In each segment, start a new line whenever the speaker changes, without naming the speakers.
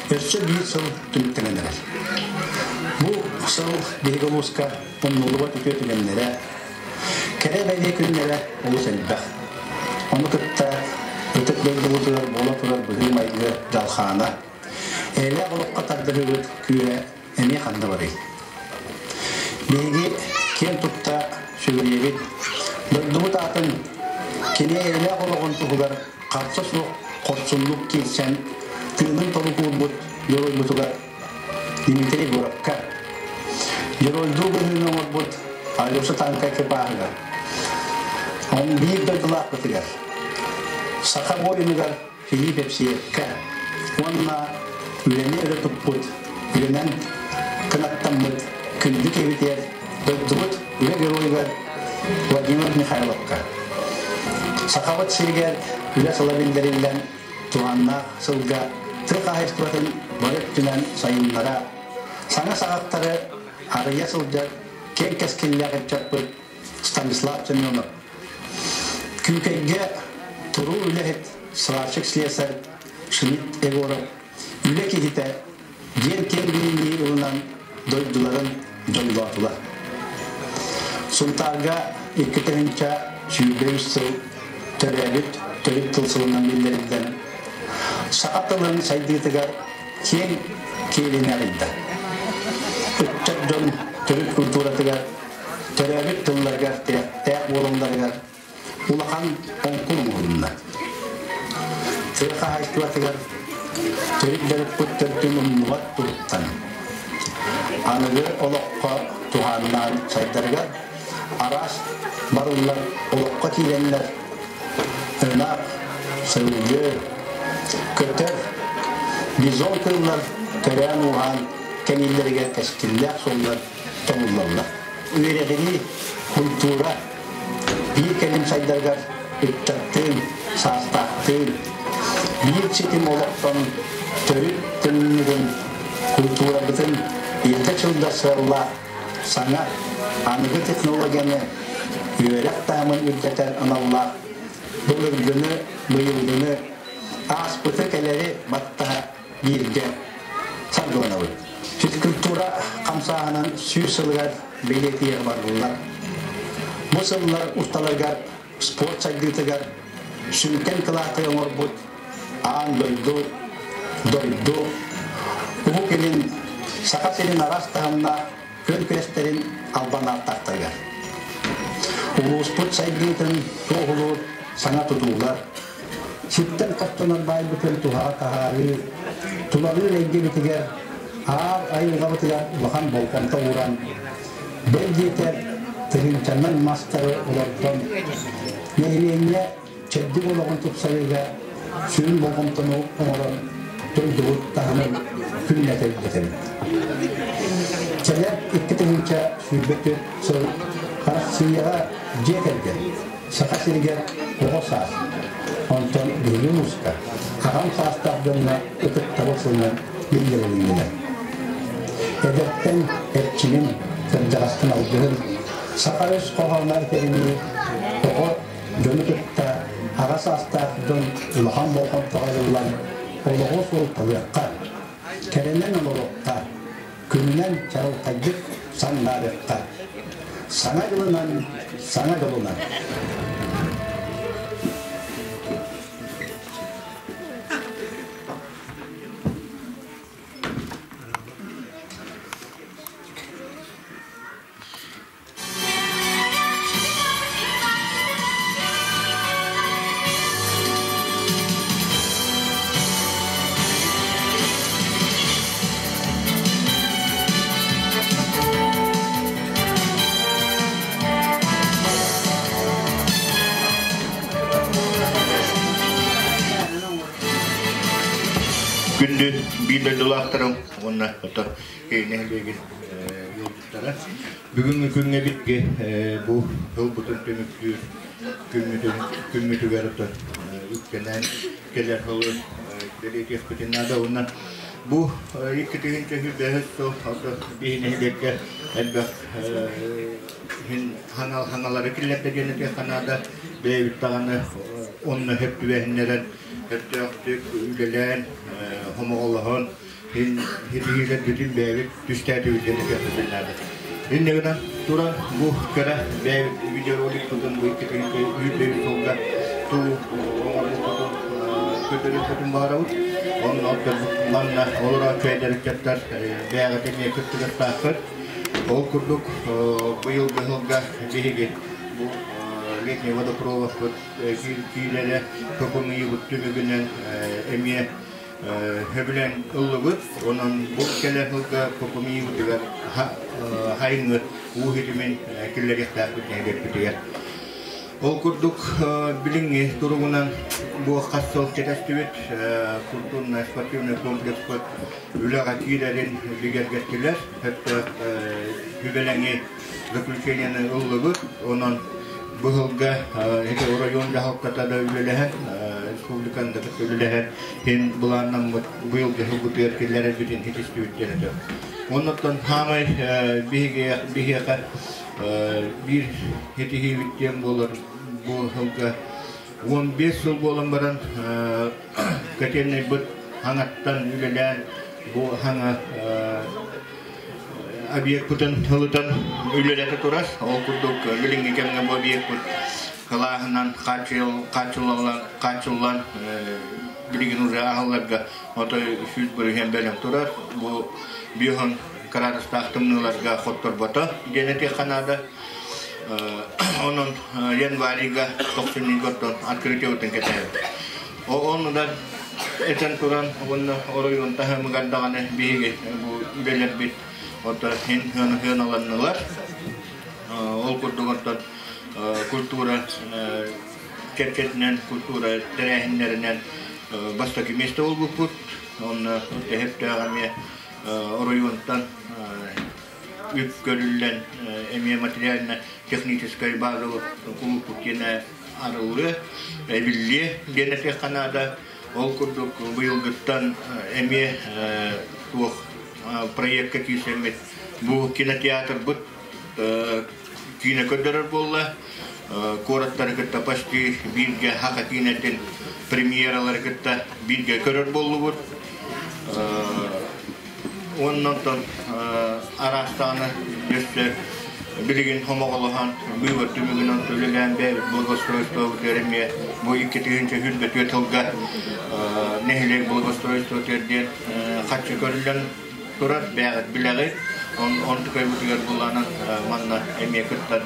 Өссө биир сыл түмүктэнэн эрэр. Бу сыл биһиги улууска умнуллубат үтүө түгэннэрэ, кэрэ бэлиэ күннэрэ олус элбэх. Ону кытта ытык дойдубутугар буола турар быһыы-майгы дьалхаана, эйэлээх олоххо тардыһыыбыт күүһэ эмиэ ханна барый? Биһиги киэн тутта сүгүрүйэбит, дойдубут аатын кини эйэлээх олоҕун туһугар харса суох хорсуннук киирсэн, тыынын толук уурбут дьоруойбутугар Дмитрий Егоровка, дьоруойдуу быһыыны оҥорбут Алеша Танка экипажыгар, он биир дойдулаахпытыгар, саха буойунугар Филипп Епсиевкэ уонна үлэни өрө туппут, үлэнэн кынаттаммыт күндү киһибитигэр, дойдубут үлэ геройугар Владимир Михайловка. Сахабыт сиригэр үлэ сыла биллэриллэн, туһааннаах сылга тыа хаһаайыстыбатын бары өттүнэн сайыннара, саҥа саҕахтары арыйа сылдьар киэҥ кэскиллээх ыччаппыт Станислав Семенов. Күүкэйгэ туруу үлэһит сварщик-слесарь Шмидт Егоров үлэ киһитэ диэн киэҥ билинии ылынан дойдуларын дьоллоотулар. Сунтаарга 2023 сыл төрөөбүт төрүт тыл сылынан биллэриллэн, саха тылын сайдыытыгар киэҥ киэлини арыйда. Ыччат дьон төрүт культуратыгар, төрөөбүт тылларыгар тирэхтээх буолалларыгар улахан оҥкул оҥоһулунна. Тыа хаһаайыстыбатыгар төрүт дьарыкпыт төрдүн умнубат туһуттан, аныгы олоххо туһааннаан сайдарыгар араас барыллар олоххо киирэннэр ынах, сылгы, көтөр, бизон кыыллар төрөөн-ууһаан кэҥииллэригэр кэскиллээх суоллар тобуллаллар. Үөрэҕирии, культура биир кэлим сайдарыгар ыччаттыын, саастаахтыын биир ситим олохтон төрүт тымныгын, культурабытын илдьэ сылдьар сыаллаах саҥа аныгы технологияны үөрэх таһымын үрдэтэр аналлаах былыргыны, быйылгыны, ааспыты кэлэри баттаһа бииргэ саргыланабыт. Физкультура хамсааһынын 100 сылыгар бэлиэтиир барыллар. Бу сыллар усталарыгар спорт сайдыытыгар сүҥкэн кылааты оҥорбут аан дойду, дойду, Уһук Илин, Саха сирин араас таһымнаах күөн күрэстэрин албан ааттаахтарыгар. Улууспут сайдыытын туоһулуур саҥа тутуулар, сиртэн хостонор баайбытын туһаҕа таһаарыы, тулалыыр эйгэбитигэр, аар айылҕабытыгар улахан болҕомто ууран, бэл диэтэр, тыһыынчаннан мастары олордон, нэһилиэнньэ чэбдик олоҕун тупсарыыга сүрүн болҕомтону оҥорон дойдубут таһымын күннэтэ үрдэтэбит. Кэлэр 2024 сыл Арассыыйаҕа дьиэ кэргэн, Саха сиригэр оҕо саас, онтон биһиги улууска аҕам саастаах дьоҥҥо ытыктабыл сылынан биллэрилиннилэр. Эдэртэн эрчимин, кырдьаҕастан алгыһын, саха өс хоһооно этэринии оҕо дьону кытта аҕа саастаах дьон улахан болҕомтоҕо ылыллан олоҕу суолталыахха, кэрэнэн олоруохха, күнүнэн чаҕылхайдык сандаарыахха. Саҥа дьылынан, саҥа дьолунан!
Күндү биир дойдулаахтарым уонна ото нэһилиэгин ыалдьыттара. Бүгүҥҥү күҥҥэ биһиги бу ылбытын түмүктүүр күммүтүгэр үктэнэн кэлэр сылы бэлиэтиэхпитин наада. Уонна бу 2025 сыл биһи нэһилиэккэ элбэх хаҥалары киллэрдэ диэн этиэххэ наада. Бэйэбит даҕаны онно сөп түбэһиннэрэн, сөптөөхтүк үлэлээн, хомоҕолоһон. Хитиһиилэрбитин бэйэбит түстээтибит диэн этиэхпитин наада. Инньэ гынан туран бу кыра бэйэбит видеороликпытын бу икки сылга туу оҥорбуппутун көрдөрүөхпүтүн баҕарабыт. Онно манна олорооччу эдэр ыччаттар бэйэҕит эмиэ кыттыгастааххыт. Ол курдук быйылгы сылга биһиги бу летний водопроводпыт киирэрэ көкөҥүйүбүт түмүгүнэн эмиэ сөбүлээн ыллыбыт. Онон бу кэлэр сылга көкөҥүйүбүтүгэр хайыҥҥыт уу ситимин киллэриэхтээхпит нэһилиэкпитигэр. Ол курдук билиҥҥи туругунан бу хас сыл кэтэстибит культурно-спортивный комплекспыт үлэҕэ киирэрин бигэргэттилэр. Сөптөөх сүбэлэҥи заключениены ыллыбыт. Онон быһылга ити оройуон дьаһалтата да үлэлэһэн, республиканы да кытта үлэлэһэн, иһин былааннаммыт быйылгы сылбытыгар киллэрэрбитин ситистибит диэн этэ. Оннуттан хаамай биһиэхэ биир ситиһиибит диэн буолар бу сылга 15 сыл буолан баран котельнайбыт хаҥаттан үлэлээн бу хаҥа объекпытын ылытан үлэлэтэ турар. Ол курдук билиҥҥи кэмҥэ бу объекпыт кылааһынан хааччыллан билигин уже аһылларга отой 100% бэлэм турар. Бу биоһон кыраадыстаах тымныыларга хотторбото диэн этиэххэ наада. Онон январьга тохсунньуга оттон открытиебытын кэтэһэбит. Онно да этэн туран уонна оройуон таһымыгар даҕаны биһиги бу үлэлэрбит оттон син сыаналаннылар. Ол курдук оттон культура кэркэтинэн, культура тэрээһиннэринэн бастакы миэстэ буолбуппут. Онно эһэптөөх эмиэ оройуонтан үп көрүллэн эмиэ материально-техническай база кулууппут диэнэ арыллыа, эбиллиэ диэн этиэххэ наада. Ол курдук быйылгыттан эмиэ туох проекка киирсэммит бу кинотеатрбыт киинэ көрдөрөр буолла. Куораттары кытта почти бииргэ Хака киинэтин премьералары кытта бииргэ көрөр буоллубут. Уонна онтон араастааны өссө билигин хомоҕолоһон быыбар түмүгүнэн үлэлээн бэйэбит благоустройствобытыгар эмиэ бу 2024 сылга нэһилиэк благоустройствотыгар диэн харчы көрүллэн турар бэйэҕит билэҕит. Онтукайбытыгар булаанан манна эмиэ кыттан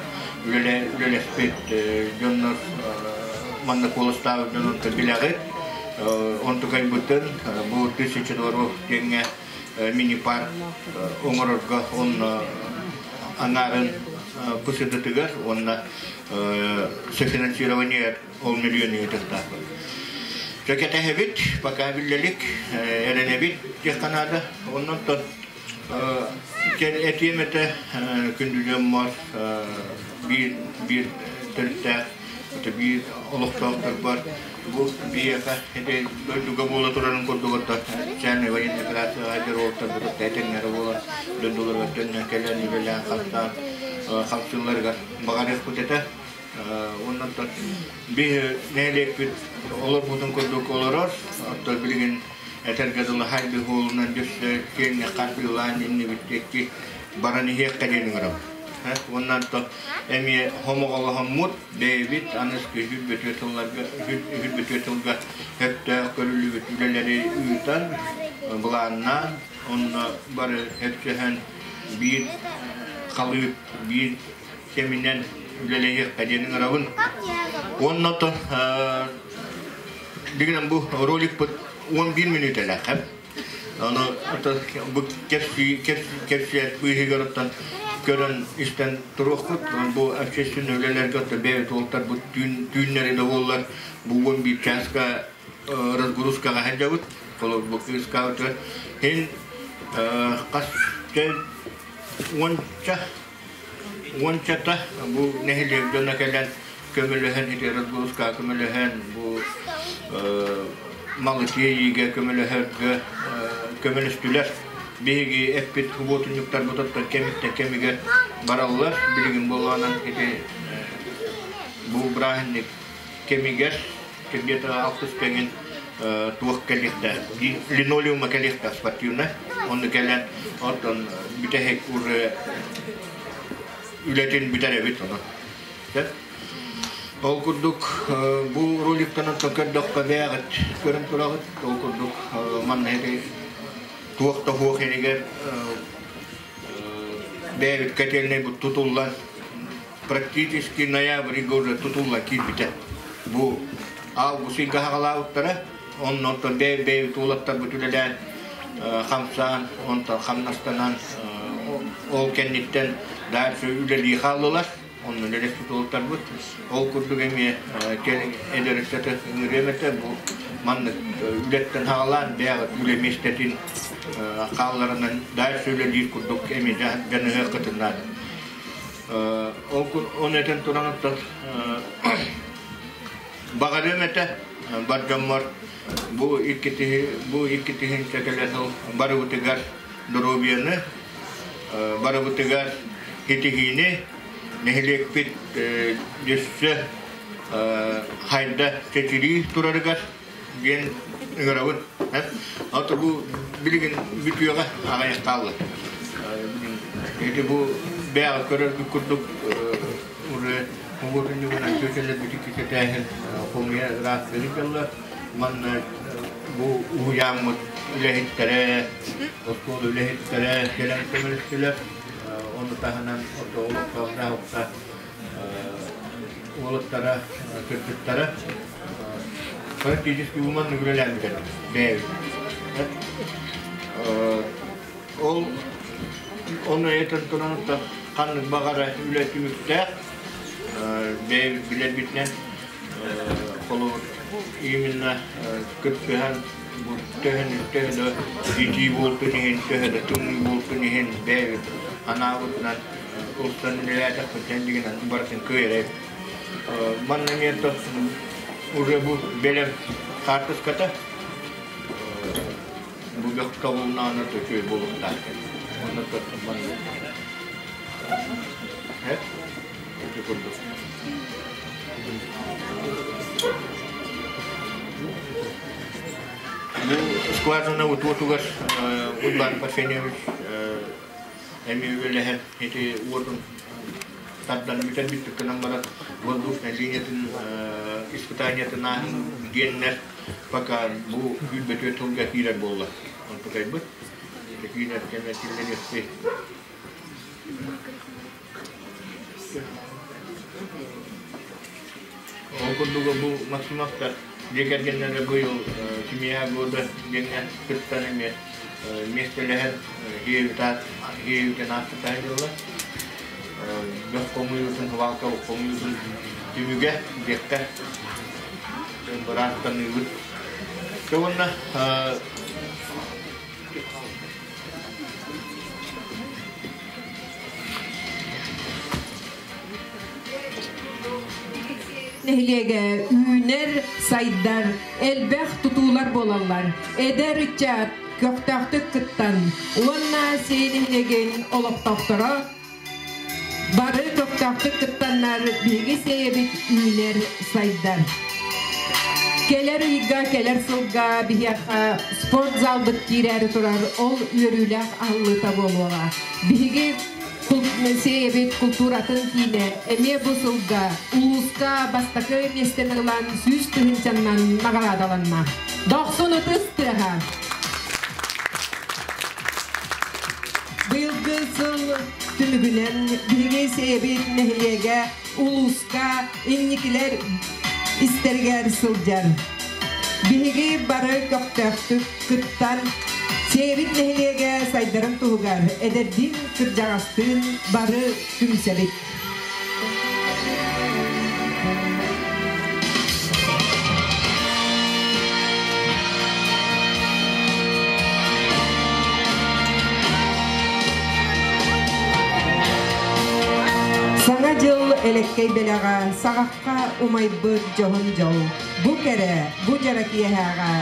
үлэлэспит дьоннор манна куоластаабыт дьон онто билэҕит. Онтукайбытын бу тысяча дворов диэҥҥэ мини-парк оҥорорго онно анаарын пысыдытыгар уонна софинансирование ол миллион ыытыахтаахпыт. Кэтэһэбит, пока биллэлик, эрэнэбит диэххэ наада. Оннон этиэм этэ күндү дьоммор биир биир төрүттээх биир олохтоохторбор бу биһиэхэ ити дойдуга буола турарын курдук орто социальнай военная операцияҕа дьоруоктарбыт этэҥҥэ буолан дойдуларыгар төннөн кэлэн үлэлээн хамсаан хамсыылларыгар баҕарыахпыт этэ. Уонна биһи нэһилиэкпит олорбутун курдук олорор. Оттон билигин этэргэ дылы хайды хуолунан дьөссө киэҥҥэ хардыылаан иннибит диэки баран иһиэххэ диэн ыҥырабыт. Уонна эмиэ хомоҕолоһоммут бэйэбит аныгы үһүрбөтүө тылларга үһүрбөтүө тылга сөптөөх көрүллүбүт үлэлэри ыытан былааннаан онно бары сөпсөһөн биир халыып биир кэминэн үлэлэһиэххэ диэн ыҥырабын. Уонна оттон дигинэн бу роликпыт 11 мүнүүтэлээх. Ону бу кэпсиэт быыһыгар оттон көрөн истэн туруохпут. Бу общественный үлэлэргэ оттон бэйэбит уолтарбыт түүннэри да буоллар бу 11 чааска разгрузкаҕа сылдьабыт. Холобур бу кыыскаабытыгар һин хас уонча Уончата бу нэһилиэк дьоно кэлэн көмөлөһөн, ити разгрузкаҕа көмөлөһөн, бу малы тиэйиигэ көмөлөһөргө көмөлөстүлэр. Биһиги эппит субуотунньуктарбыт оттон кэмиттэн кэмигэр бараллар. Билигин буоллаҕынан ити бу бырааһынньык кэмигэр где-то алтыс кэҥин Туох кэлиэхтээх, линолеума кэлиэхтээх спортивнай. Онно кэлэн, оттон бүтэһик уже үлэтин бүтэрэбит онон. Ол курдук бу роликтан оттон көрдөххө бэйэҕит көрөн тураҕыт. Ол курдук манна туох да суох иһигэр бэйэбит котельнайбыт тутуллан практически ноябрьга уже тутуллан киирбитэ. Бу август ыйга хаҕалаабыттара. Оннуттан бэйэ-бэйэбит уолаттарбыт үлэлээн хамсаан, онтон хамнастанан ол кэнниттэн дальше үлэлии хааллылар. Онно үлэлэспит уолаттарбыт. Ол курдук эмиэ эдэр ыччаты ыҥырыам этэ. Бу маннык үлэттэн хаалаан бэйэҕит үлэ миэстэтин хаалларынан дальше үлэлиир курдук эмиэ дьаныһыаххытын наада. Ол он этэн туран оттон баҕарыам этэ бар дьоммор бу икки бу икки тыһыынча кэлэ сыл барыбытыгар доруобуйаны, барыбытыгар ситиһиини, нэһилиэкпит өссө хайда чэчирии турарыгар диэн ыҥырабын. Ото бу билигин бүтүөҕэ аҕыйах хаалла. Ити бу бэйэҕэ көрөргүт курдук уже хомуурунньугунан чүөчэлэрбит иккитэтээһин хомуйа ыраастыыр дьаллар. Манна бу уһуйааммыт үлэһиттэрэ, оскуола үлэһиттэрэ кэлэн көмөлөстүлэр. Ону таһынан орто олохтоох уолаттара, кыргыттара практически уманнык үлэлээн бүтэрдим бэйэбит. Ол ону этэн туран ханнык баҕара үлэ түмүктээх бэйэбит билэрбитинэн холобур именно кыттыһан бу төһөнү төһө да итии буолтун иһин төһө да тымныы буолтун иһин бэйэбит анаабытынан ылсан үлэлээтэхпит дигинэн барытын кыайар. Манна эмиэ уже бу бэлэм хаартыската бу бөх тоҕулнаана үчүгэй буолуохтаах. Онно манна ити курдук. Бу скважина утуотугар Уйбаан Парфеньевич эмиэ үлэлэһэн ити уотун тардан бүтэн бүттүк гынан баран воздушная линиятын испытаниятын ааһын диэннэр пока бу күүрбэтүө тылга киирэр буолла. Онтукайбыт киирэр кэмэ киллэриэхпит. Ол курдук бу Максимовтар дьиэ кэргэннэрэ быйыл семья года диэҥҥэ кыттан эмиэ миэстэлэһэн иэйиитин ааттатаан дьылла. Бөх хомуйуутун, валка хомуйуутун түмүгэ диэххэ быраастаныыбыт. Уонна
Нэһилиэгэ үүнэр, сайдар, элбэх тутуулар буолаллар. Эдэр ыччат көхтөөхтүк кыттан уонна Сиэн нэһилиэгин олохтоохторо бары көхтөөхтүк кыттаннар биһиги сиэйэбит үүнэр, сайдар. Кэлэр ыйга, кэлэр сылга биһиэхэ спорт залбыт киирээри турар, ол үөрүүлээх аһыллыыта буолуоҕа. Биһиги Сиэйэбит култууратын киинэ эмиэ бу сылга улууска бастакы миэстэни ылан 100 тыһыынчаннан наҕараадаланна. Дохсун ытыс тыаһа! Быйылгы сыл түмүгүнэн биһиги Сиэйэбит нэһилиэгэ улууска инникилэр истэригэр сылдьар. Биһиги бары көхтөөхтүк кыттан Сиэйэбит нэһилиэгэ сайдарын туһугар эдэрдиин кырдьаҕастыын бары түмсэбит. Саҥа дьыл элэккэй бэлэҕэ саҕахха умайбыт дьоһун дьол. Бу кэрэ, бу дьара киэһээҕэ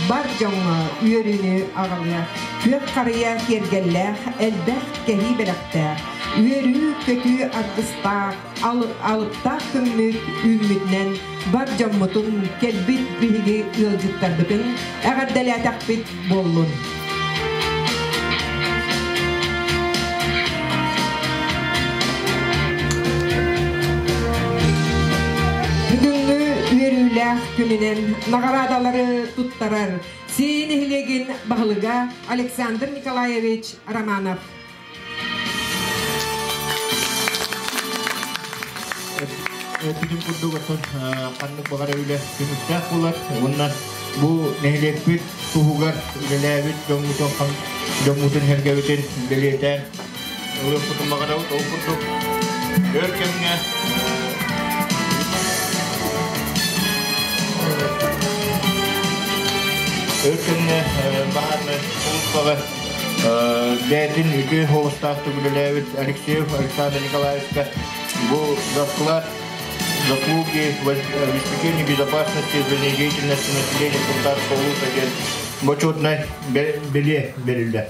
бар дьоҥҥо үөрүүнү аҕалыа. Күөх харыйа киэргэллээх, элбэх кэһии бэлэхтээх, үөрүү-көтүү аргыстаах. Алыптаах күммүт үүммүтүнэн бар дьоммутун, кэлбит биһиги ыалдьыттарбытын эҕэрдэлээтэхпит буоллун. Бүгүҥҥү үөрүүлээх күнүнэн наҕараадалары туттарар Сиин нэһилиэгин баһылыга Александр Николаевич Романов.
Эппитим курдук оттон ханнык баҕара үлэ түмүктээх буолар. Уонна бу нэһилиэкпит туһугар үлэлээбит дьоммутун дьоммутун сэргэбитин бэлиэтээн ылыахпытын баҕарабыт. Ол курдук өр кэмҥэ өр кэмҥэ баһаарынай сулууспаҕа бэйэтин үтүө суобастаахтык үлэлээбит Алексеев Александр Николаевичка бу доклад заслуги в обеспечении безопасности жизнедеятельности населения Сунтарского улуса диэн бочуотунай бэлиэ бэриллэр.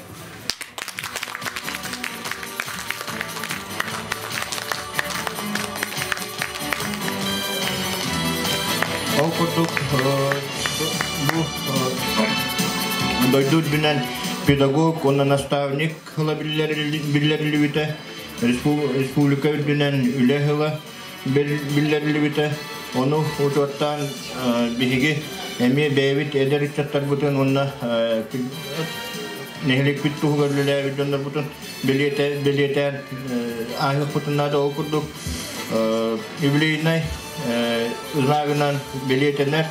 Ол курдук бу дойду үрдүнэн педагог уонна наставник ыла биллэриллибитэ, республика үрдүнэн үлэ ыла биллэриллибитэ. Ону учуоттаан биһиги эмиэ бэйэбит эдэр ыччаттарбытын уонна нэһилиэкпит туһугар үлэлээбит дьоннорбутун бэлиэтээн ааһыахпытын наада. Ол курдук юбилейнай знагынан бэлиэтэнэр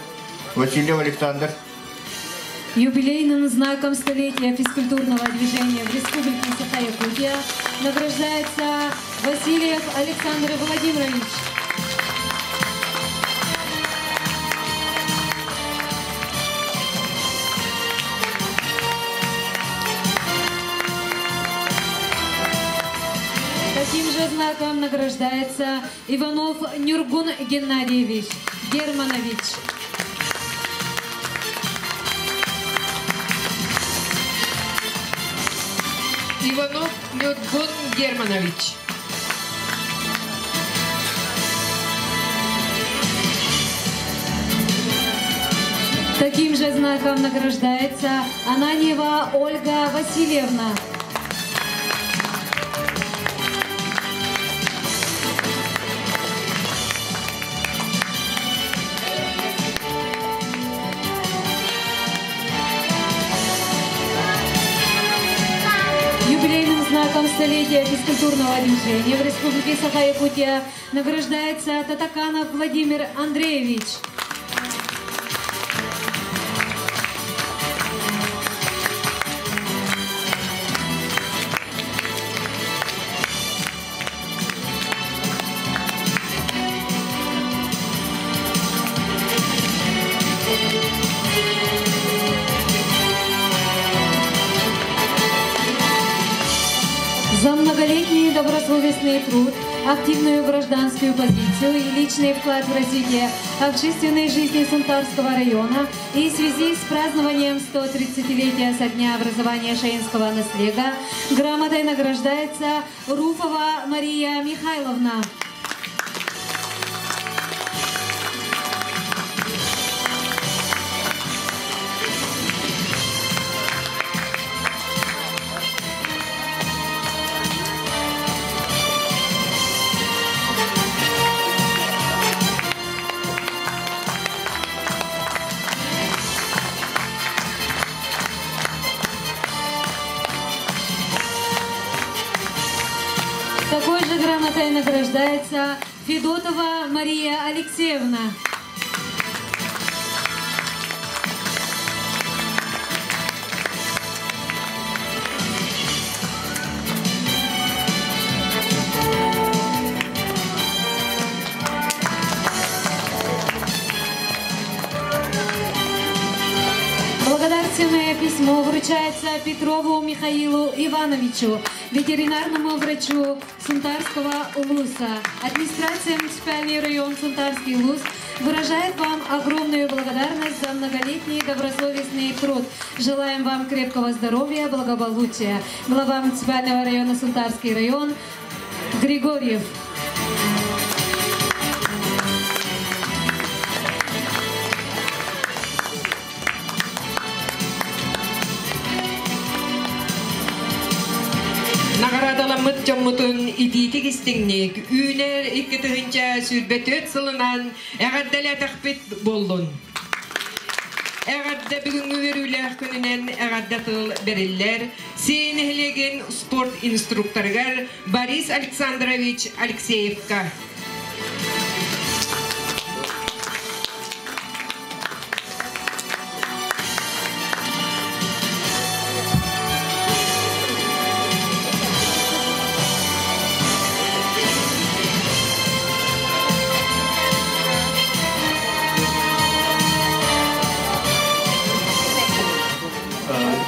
Васильев Александр.
Юбилейным знаком столетия физкультурного движения в Республике Саха-Якутия награждается Васильев Александр Владимирович. Таким же знаком награждается Иванов Нюргун Геннадьевич Германович.
Иванов Нюргун Германович.
Таким же знаком награждается Ананьева Ольга Васильевна. Юбилейным знаком столетия физкультурного движения в Республике Саха-Якутия награждается Татаканов Владимир Андреевич. За многолетний добросовестный труд, активную гражданскую позицию и личный вклад в развитие общественной жизни Сунтарского района и в связи с празднованием 130-летия со дня образования Шаинского наслега грамотой награждается Руфова Мария Михайловна. Такой же грамотой награждается Федотова Мария Алексеевна. Благодарственное письмо вручается Петрову Михаилу Ивановичу, ветеринарному врачу Сунтарского улуса. Администрация муниципальный район Сунтарский улус выражает вам огромную благодарность за многолетний добросовестный труд. Желаем вам крепкого здоровья, благополучия. Глава муниципального района Сунтарский район Григорьев.
Наҕараадаламмыт дьоммутун итиитик истиҥник үүнэр 2024 сылынан эҕэрдэлээтэхпит буоллун. Эҕэрдэ бүгүҥҥү үөрүүлээх күнүнэн эҕэрдэ тыл бэриллэр Сиэй нэһилиэгин спорт инструкторыгар Борис Александрович Алексеевка.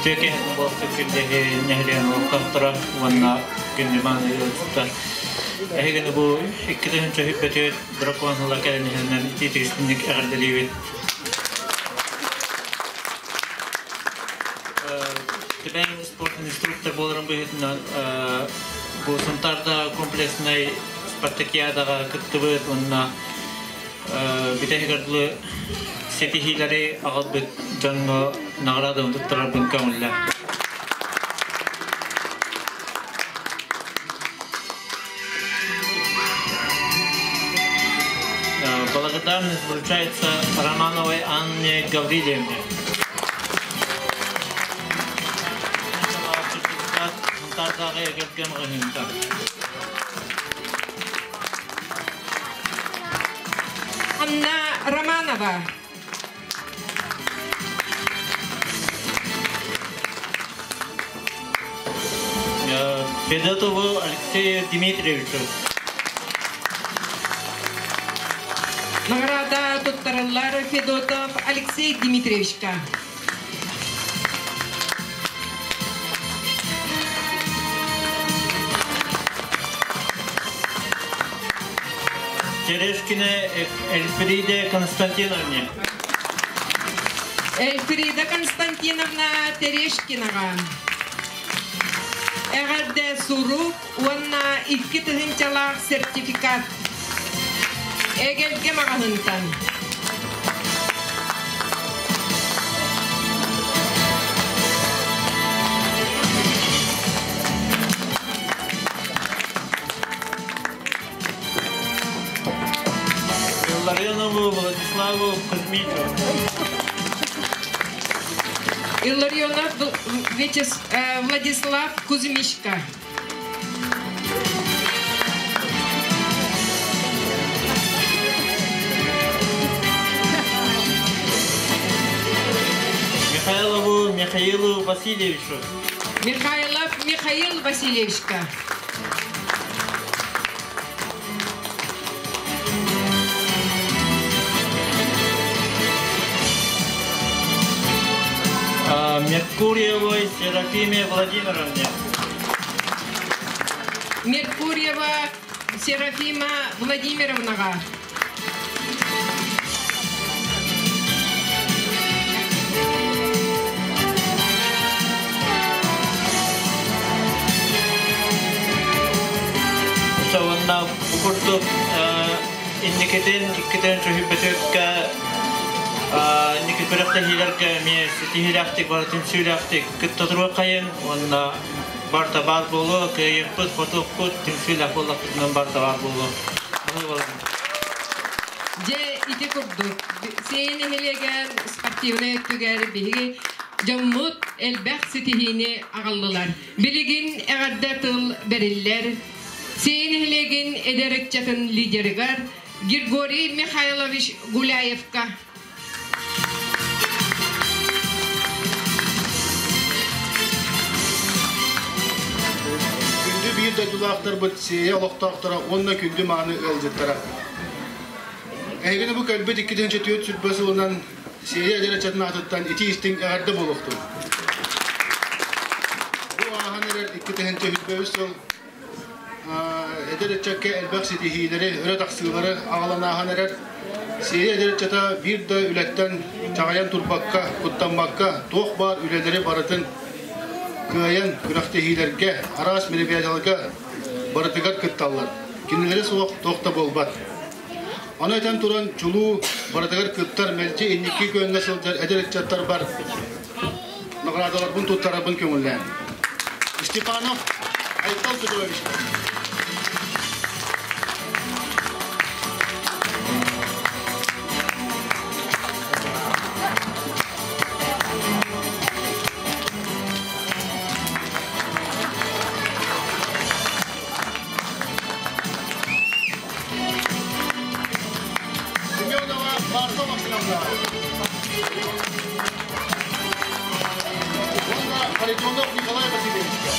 Тиэки буолтун күндэһи нэһилиэн олохтоохторо уонна күндүман ыалдьыттар. Эһигини бу 2024 дракон ыла кэлэн иһинэн итиитик эҕэрдэлиибит. Түбэҥ спорт инструктор буоларын быһыытынан бу Сунтаарда комплекснай спартакиадаҕа кыттыбыт уонна бүтэһигэр дылы ситиһиилэри аҕалбыт дьоҥҥо наҕарааданы туттарарбын көҥүллэ. Благодарность вручается Романовой Анне Гаврильевне. Сунтаардағы эгерген ғынында.
Анна Романова.
Федотову Алексею Дмитриевичу.
Награда туттарыллар Федотов Алексей Дмитриевичка.
Терешкина Эльфриде Константиновне.
Эльфрида Константиновна Терешкинаҕа. Эҕэрдэ сурук уонна 2 тыһыынчалаах сертификат. Эгэлгэ маҕаһыынтан.
Илларионову Владиславу Кузьмичу.
Илларионов Владислав Кузьмичка.
Михайлову Михаилу Васильевичу.
Михайлов Михаил Васильевичка.
Меркурьевой Серафиме Владимировне.
Меркурьева Серафима Владимировнаҕа.
Уонна бу курдук инникитин иккитин чуһүйбөтүккэ инники күрэхтэһиилэргэ эмиэ ситиһиилээхтик барытын сүүлээхтик кытта туруоххайын уонна барыта баар буолуо кыайыахпыт хотуохпут түмсүүлээх буоллахпытынан барыта баар буолуо.
Дьэ ити курдук Сиэн нэһилиэгэр спортивнай өттүгэр биһиги дьоммут элбэх ситиһиини аҕаллылар. Билигин эҕэрдэ тыл бэриллэр. Сиэн нэһилиэгин эдэр ыччатын лидеригэр Григорий Михайлович Гуляевка.
Күндү биир дойдулаахтарбыт, Сиэйэ олохтоохторо уонна күндү мааны ыалдьыттара. Эһигини бу кэлбит 2024 сылынан Сиэйэ эдэр ыччатын аатыттан итии истиҥ эҕэрдэ буолуохтун. Бу ааһан эрэр 2023 сыл эдэр ыччакка элбэх ситиһиилэри, өрө тахсыылары аҕалан ааһан эрэр. Сиэйэ эдэр ыччата биир да үлэттэн чаҕыйан турбакка, куттаммакка, туох баар үлэлэри барытын кыайан күрэхтэһиилэргэ, араас мероприятияларга барытыгар кытталлар. Кинилэри суох туох да буолбат. Ону этэн туран, чулуу барытыгар кыттар, мэлдьи инники күөҥҥэ сылдьар эдэр ыччаттар бар наҕараадаларбын туттарарбын көҥүллээн. Степанов. Айтал Петровичка. Семенова Марго Максимовна. Уонна Харитонов Николай Васильевичка.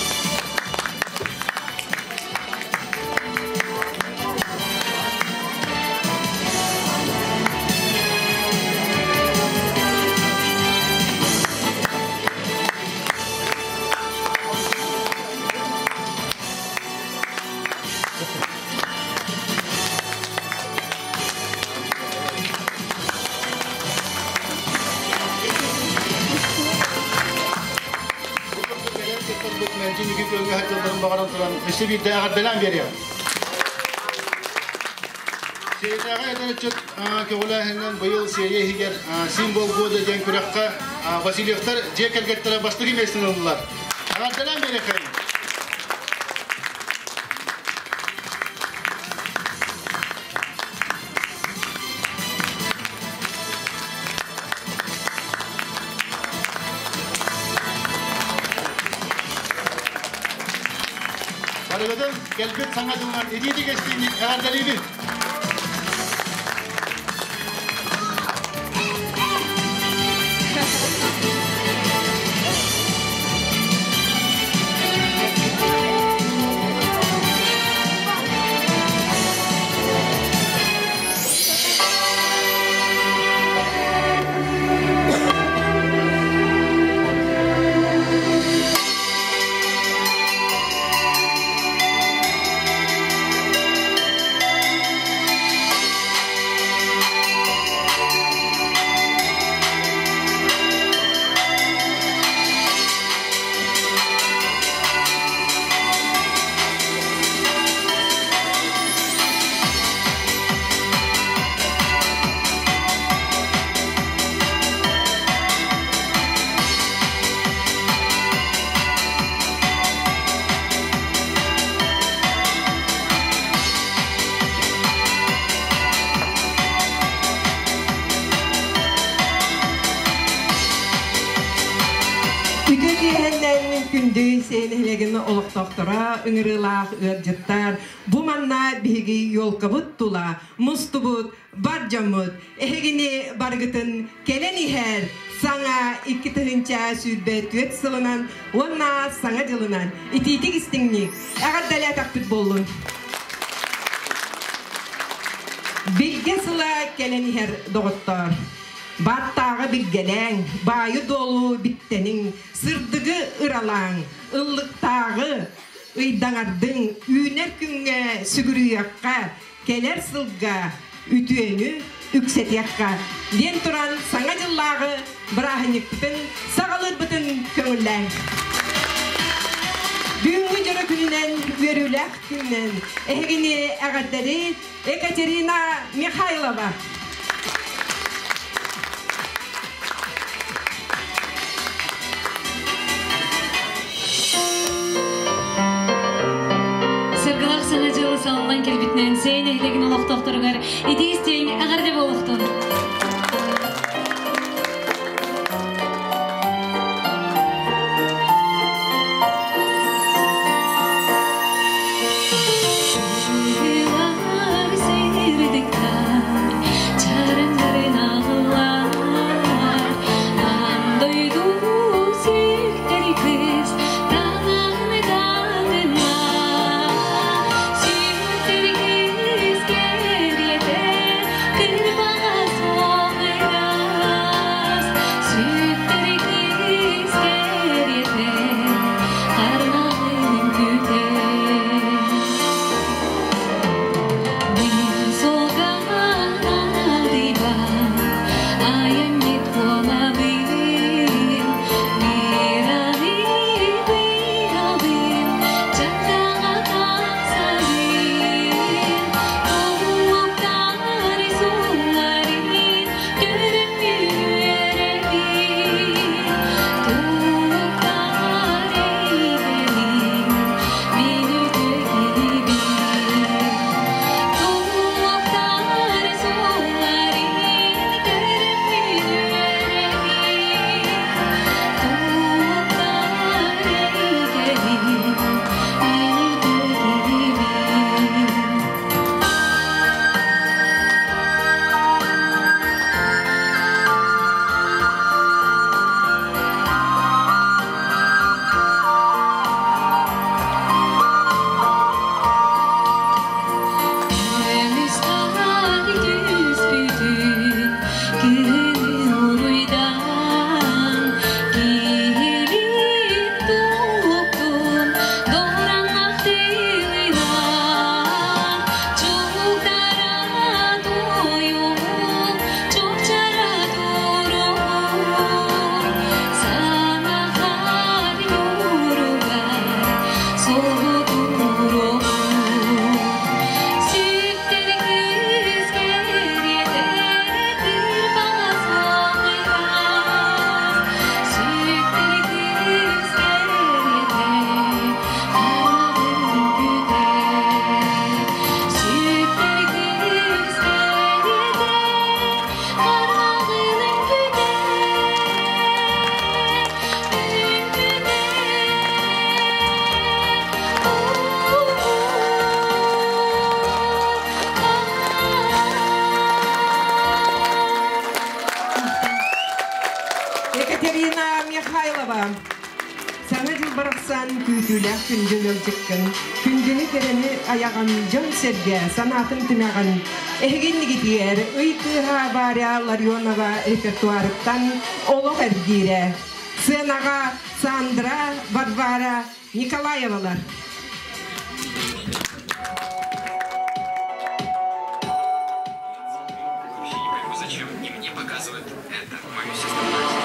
Өссө биирдэ эҕэрдэлээн биэриэҕиҥ. Сиэйэтээҕи эдэр ыччат көҕүлээһининэн быйыл Сиэйэ иһигэр Символ года диэн күрэххэ Васильевтар дьиэ кэргэттэрэ бастакы миэстэни ыллылар. Эҕэрдэлээн биэриэххэйиҥ. Барыгытын кэлбит саҥа дьылынан итиитик эстиинник эҕэрдэлиибин!
Үтүө киэһэннэн күндү сиэн олохтоохторо, ыҥырыылаах ыалдьыттар, бу манна биһиги елкабыт тула мустубут бар дьоммут, эһигини барыгытын кэлэн иһэр саҥа 2024 сылынан уонна саҥа дьылынан итиитик истиҥник эҕэрдэлээтэхпит буоллун. Билгэ сыла кэлэн иһэр доҕоттоор. Баттааҕы билгэлээҥ, баайы-дуолу биттэниҥ, сырдыгы ыралааҥ, ыллыктааҕы ыйдаҥардыҥ, үүнэр күҥҥэ сүгүрүйүөххэ, кэлэр сылга үтүөнү үксэтиэххэ диэн туран саҥа дьыллааҕы бырааһынньыкпытын саҕалыырбытын көҥүллээҥ. Бүгүҥҥү дьоро күнүнэн, үөрүүлээх күнүнэн эһигини эҕэрдэри Екатерина Михайлова.
Сыргылах саҥа дьылы салаллан кэлбитинэн Сиэн нэһилиэгин олохтоохторугар итии истиҥ эҕэрдэ буолуохтун!
барахсан күүтүүлээх күндү ыалдьыккын, күндүнү кэрэни айаҕын, дьон-сэргэ санаатын түмэҕин. Эһигиннигитигэр ый кыыһа Варя Ларионова репертуарыттан олох эргиирэ. Сценаҕа Сандра, Варвара Николаевалар.
Вообще не пойму, зачем и мне показывают это, мою сестру Настю.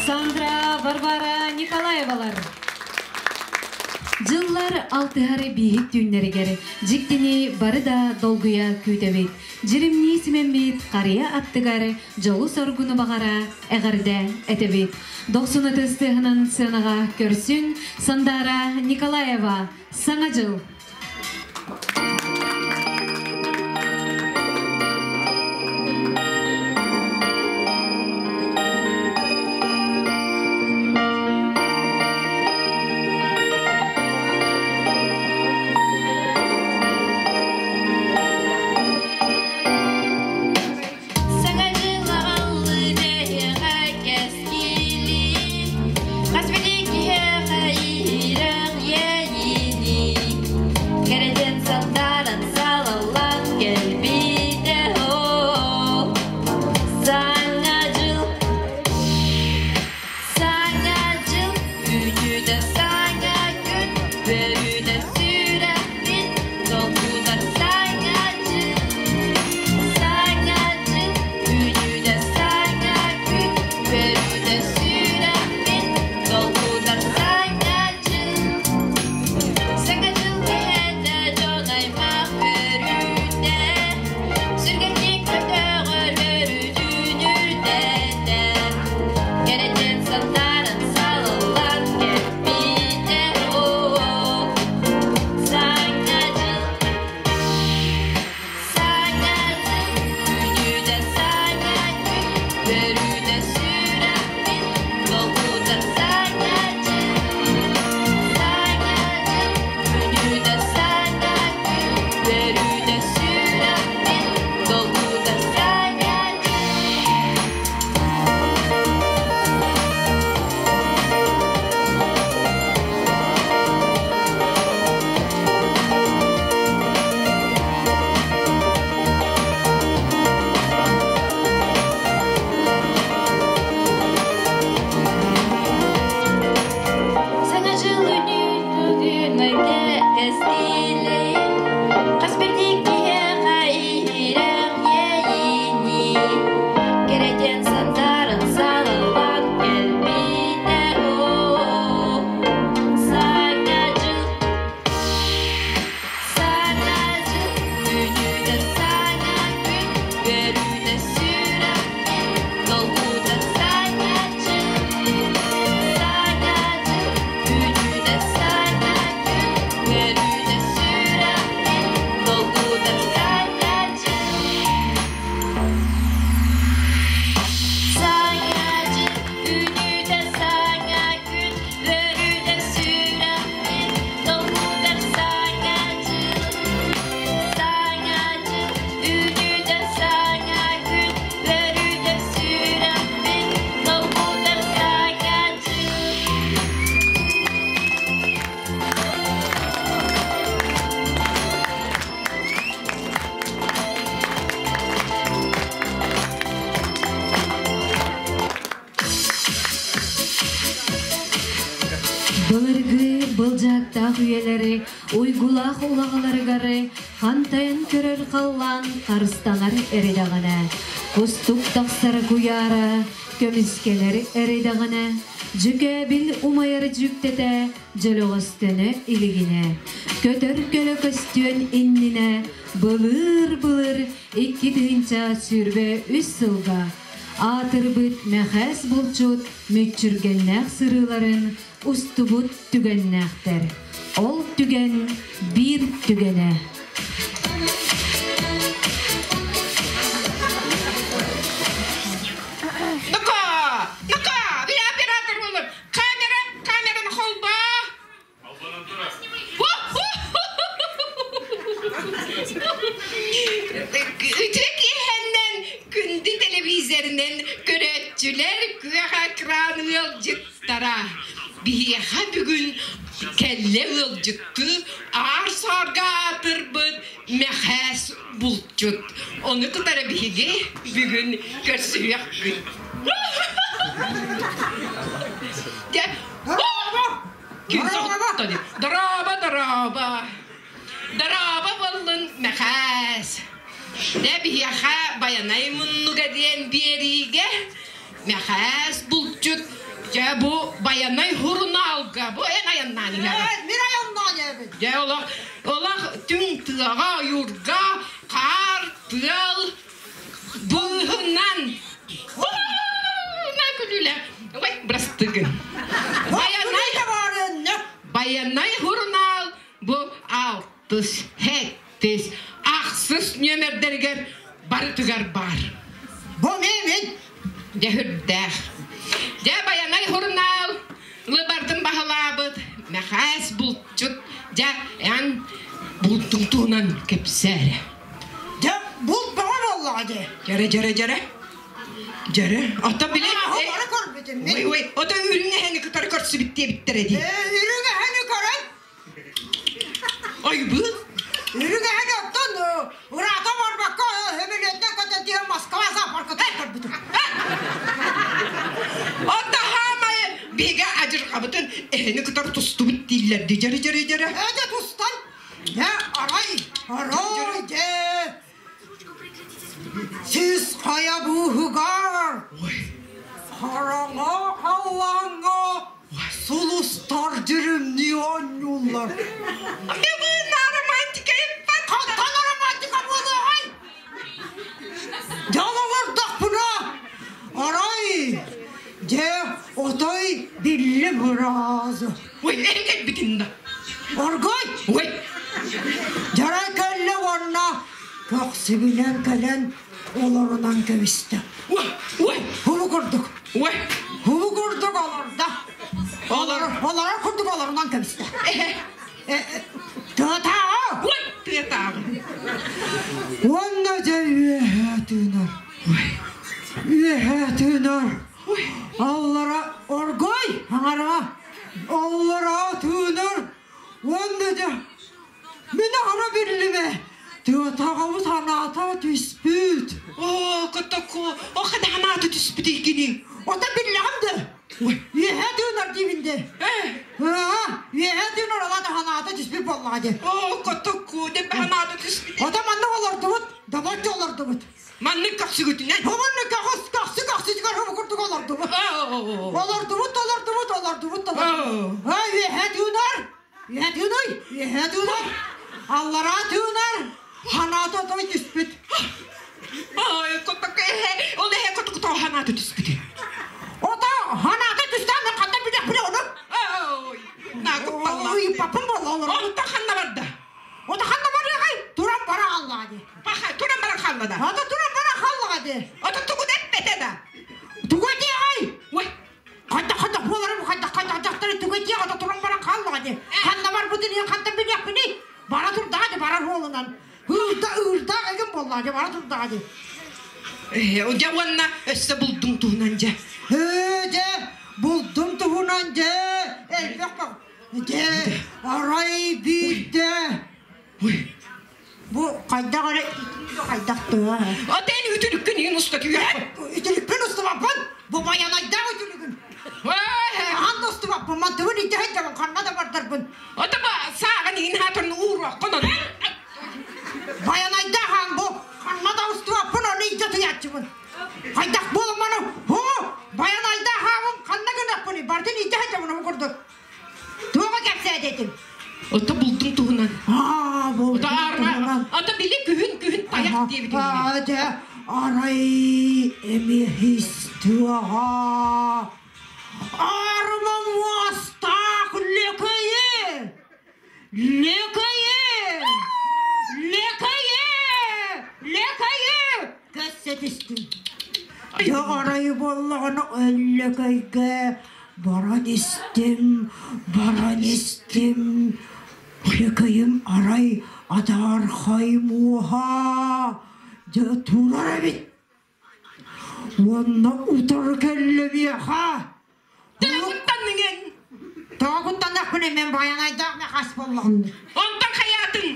Сандра, Варвара Николаевалар. Дьыллар алтыһар бииһик түүннэригэр дьиктини бары да долгуйа күүтэбит. Дьиримнии симэммит харыйа аттыгар дьолу-соргуну баҕара эҕэрдэ этэбит. Дохсун ытыс тыаһынан сыанаҕа көрсүҥ Сандаара Николаева Саҥа дьыл!
Саҥа дьыл аҕаллын эһиэхэ кэскили, хас биирдии киһиэхэ иһирэх Үөрүүтэ сүрэхпин долгутар Саҥа дьыл. Саҥа дьыл үүнүүтүгүнэйгэ кэскилэйин, хас биирдии киһиэхэ иһирэх иэйиини, кэрэтиэн сандарын салаллан кэлбитэ оо. Саҥа дьыл, саҥа дьыл, үүнүүтэ саҥа күн, үөрүүтэ сүрэхпин долгутар саҥа дьыл. Саҥа дьыл, үүнүүтэ саҥа күн, үөрүүтэ сүрэхпин долгутар саҥа дьыл. Саҥа дьыл, үүнүүтэ саҥа күн, үөрүүтэ сүрэхпин долгутар саҥа дьыл. Саҥа дьыл, үүнүүтэ саҥа күн, үөрүүтэ сүрэхпин долгутар саҥа дьыл.
Былыргы былдьаактаах үйэлэри уйгулаах улаҕаларыгар хантайан көрөр халлаан харыстанар эрэдэҕинэ, кустук тахсар куйаара көмүскэнэр эрэдэҕинэ, дьүкээбил умайар дьүктэтэ дьөлөҕөстөнө илигинэ, көтөр көлө көстүөн иннинэ былыр-былыр 2023 сылга аатырбыт Мэхээс булчут мүччүргэннээх сырыыларын устубут түгэннээхтэр. Ол түгэн биир түгэнэ.
Ну-ка, ну-ка, я оператор буолар. Камера, камераны холбоо. Үтүө киэһэннэн күндү телевизорынан көрөөччүлэр күөх экран ыалдьыттара. Биһиэхэ бүгүн кэллэ ыалдьыттыы аар саарга аатырбыт Мэхээс булчут. Ону кытары биһиги бүгүн көрсүһүөхпүт. Дьэ, Дорообо, дорообо. Дорообо буоллун, Мэхээс. Дэ биһиэхэ Байанай муннуга диэн биэриигэ Мэхээс булчут дьэ бу Байанай хурунаалга бу эн айаннаан иһэҕин.
Мин айаннаан иһэбин.
Дьэ олох олох түҥ тыаҕа ойуурга хаар тыал быыһынан на күлүүлэ ой бырастыгын Байанай Байанай хурунаал бу алтыс хэттис ахсыс нүөмэрдэригэр барытыгар баар.
Бу мин
Дьэ үрдээх. Дьэ Байанай хурунаал лыбардын баһылаабыт Мэхээс булчут дьэ эн бултуҥ туһунан кэпсээрэ.
Дьэ булт бөҕө буоллаҕа дии.
Дьэрэ дьэрэ дьэрэ. Дьэрэ. Ото били
Бары көрбүтүм мин.
Ой ой, ото үрүҥ эһэни кытары көрсүбүт диэбиттэрэ дии.
Үрүҥ эһэни көрөн
Ойбуу.
Үрүҥ эһэни оттон ыраата барбакка сөмөлүөтүнэн көтөн тиийэн Москва зоопаркатыгар көрбүтүм.
Ото хаамай биһиги адьырҕабытын эһэни кытары тустубут дииллэр дии дьэрэ дьэрэ дьэрэ.
Ээ дьэ тустан. Дьэ арай арай дьэ Сис хайа быыһыгар хараҥа халлааҥҥа сулустар дьүрүмнүү оонньууллар.
Бүгүн романтика
Хантан романтика буолуоҕай? Дьол олордохпуна арай дьэ отой биллим ыраас.
Ой, эн кэлбитин да.
Оргой!
Ой!
Дьарай кэллэ уонна көхсүбүнэн кэлэн олорунан кэбистэ.
Ой! Ой!
Хубу курдук.
Ой!
Хубу курдук олордо.
Олор.
Олорор курдук олорунан кэбистэ.
Эһэ.
Тыатааҕы!
Ой! Тыатааҕы.
Уонна дьэ үөһээ тыынар. Үөһээ тыынар. Аллара оргой аҥара. Аллара тыынар. Уонна дьэ мин аһара биллимэ. Тыатаҕабыт санаата түспүт.
Оо, котоку, о хана ханаата түспүт игини.
Ота биллэҕим да. Үөһээ тыынар диибин де. Үөһээ тыынар олата ханаата түспүт буоллаҕа дии.
Оо, котоку, деп ханаата түспүт.
Ота маннык олордубут, добоччу олордубут.
Маннык көхсүгүтүнэн.
Маннык көхс көхсү көхсүтүгэр хобу курдук олордубут. Олордубут, олордубут, олордубут, олордубут. Үөһээ тыынар, үөһээ тыынай, үөһээ тыынар. Аллараа тыынар, ханаата отой түспүт.
Ой, котоку эһэ, ол эһэ котоку тоҕо ханаата түспүт.
Ото ханаата түстээн мен ханна билэхпин ону.
Ой, наакыппалла.
Ой, папым буолла олорор.
Онто ханна барда?
Ото ханна барыаҕай? Туран бара аллаҕа дии.
Паха, туран баран хаалла да.
Ото туран бара хааллаҕа дии.
Ото тугу да эппэтэ да.
Тугу этиэҕэй?
Ой,
Хайдах хайдах буоларым хайдах хайдах дьахтары тугу этиэх ото туран баран хааллаҕа дии. Ханна барбытын иһин хантан билиэхпиний? Бара турдаҕа дии барар уолунан. Ыырда ыырдаах эгин буоллаҕа дии бара турдаҕа дии.
Дьэ уонна өссө булдуҥ туһунан дьэ.
Ээ дьэ булдум туһунан дьэ элбэх дьэ арай биирдэ бу хайдах эрэ хайдах тыа
Ата эн үтүлүккүн иһин уста түһэр.
Үтүлүкпүн устубаппын бу байанайдаах үтүлүгүн. Хаһан да устубаппын мантыбын илдьэ сылдьабын ханна да бардарбын.
Ата ба сааҕын иһин хаатын ууруоххун ону.
Байанайдаах аан бу ханна да устубаппын ону илдьэ тыйааччыбын. Хайдах буолумману хоо байанайдаах аамын ханна гынаппыный бардын илдьэ сылдьабын ол курдук. Туоҕа кэпсээтэтим.
Ото булдуҥ туһунан.
Аа, булдуҥ туһунан.
Ото били күһүн күһүн тайах диэбитиҥ.
Аа, дьэ, арай эмиэ истиэҕэ. Арма муостаах лөкөйү! Лөкөйү! Лөкөйү! Лөкөйү! Көссө түстүм. Дьэ, арай буоллаҕына өллөкөйгө баран истим, баран истим. Лөкөйүм арай адаархай муоһа дьэ турар эбит. Уонна утары кэллэ миэхэ.
Тоҕуттанныҥ
Тоҕуттаннахпына мен байанайдаах мехас буоллаҕым.
Онтон хайаатын?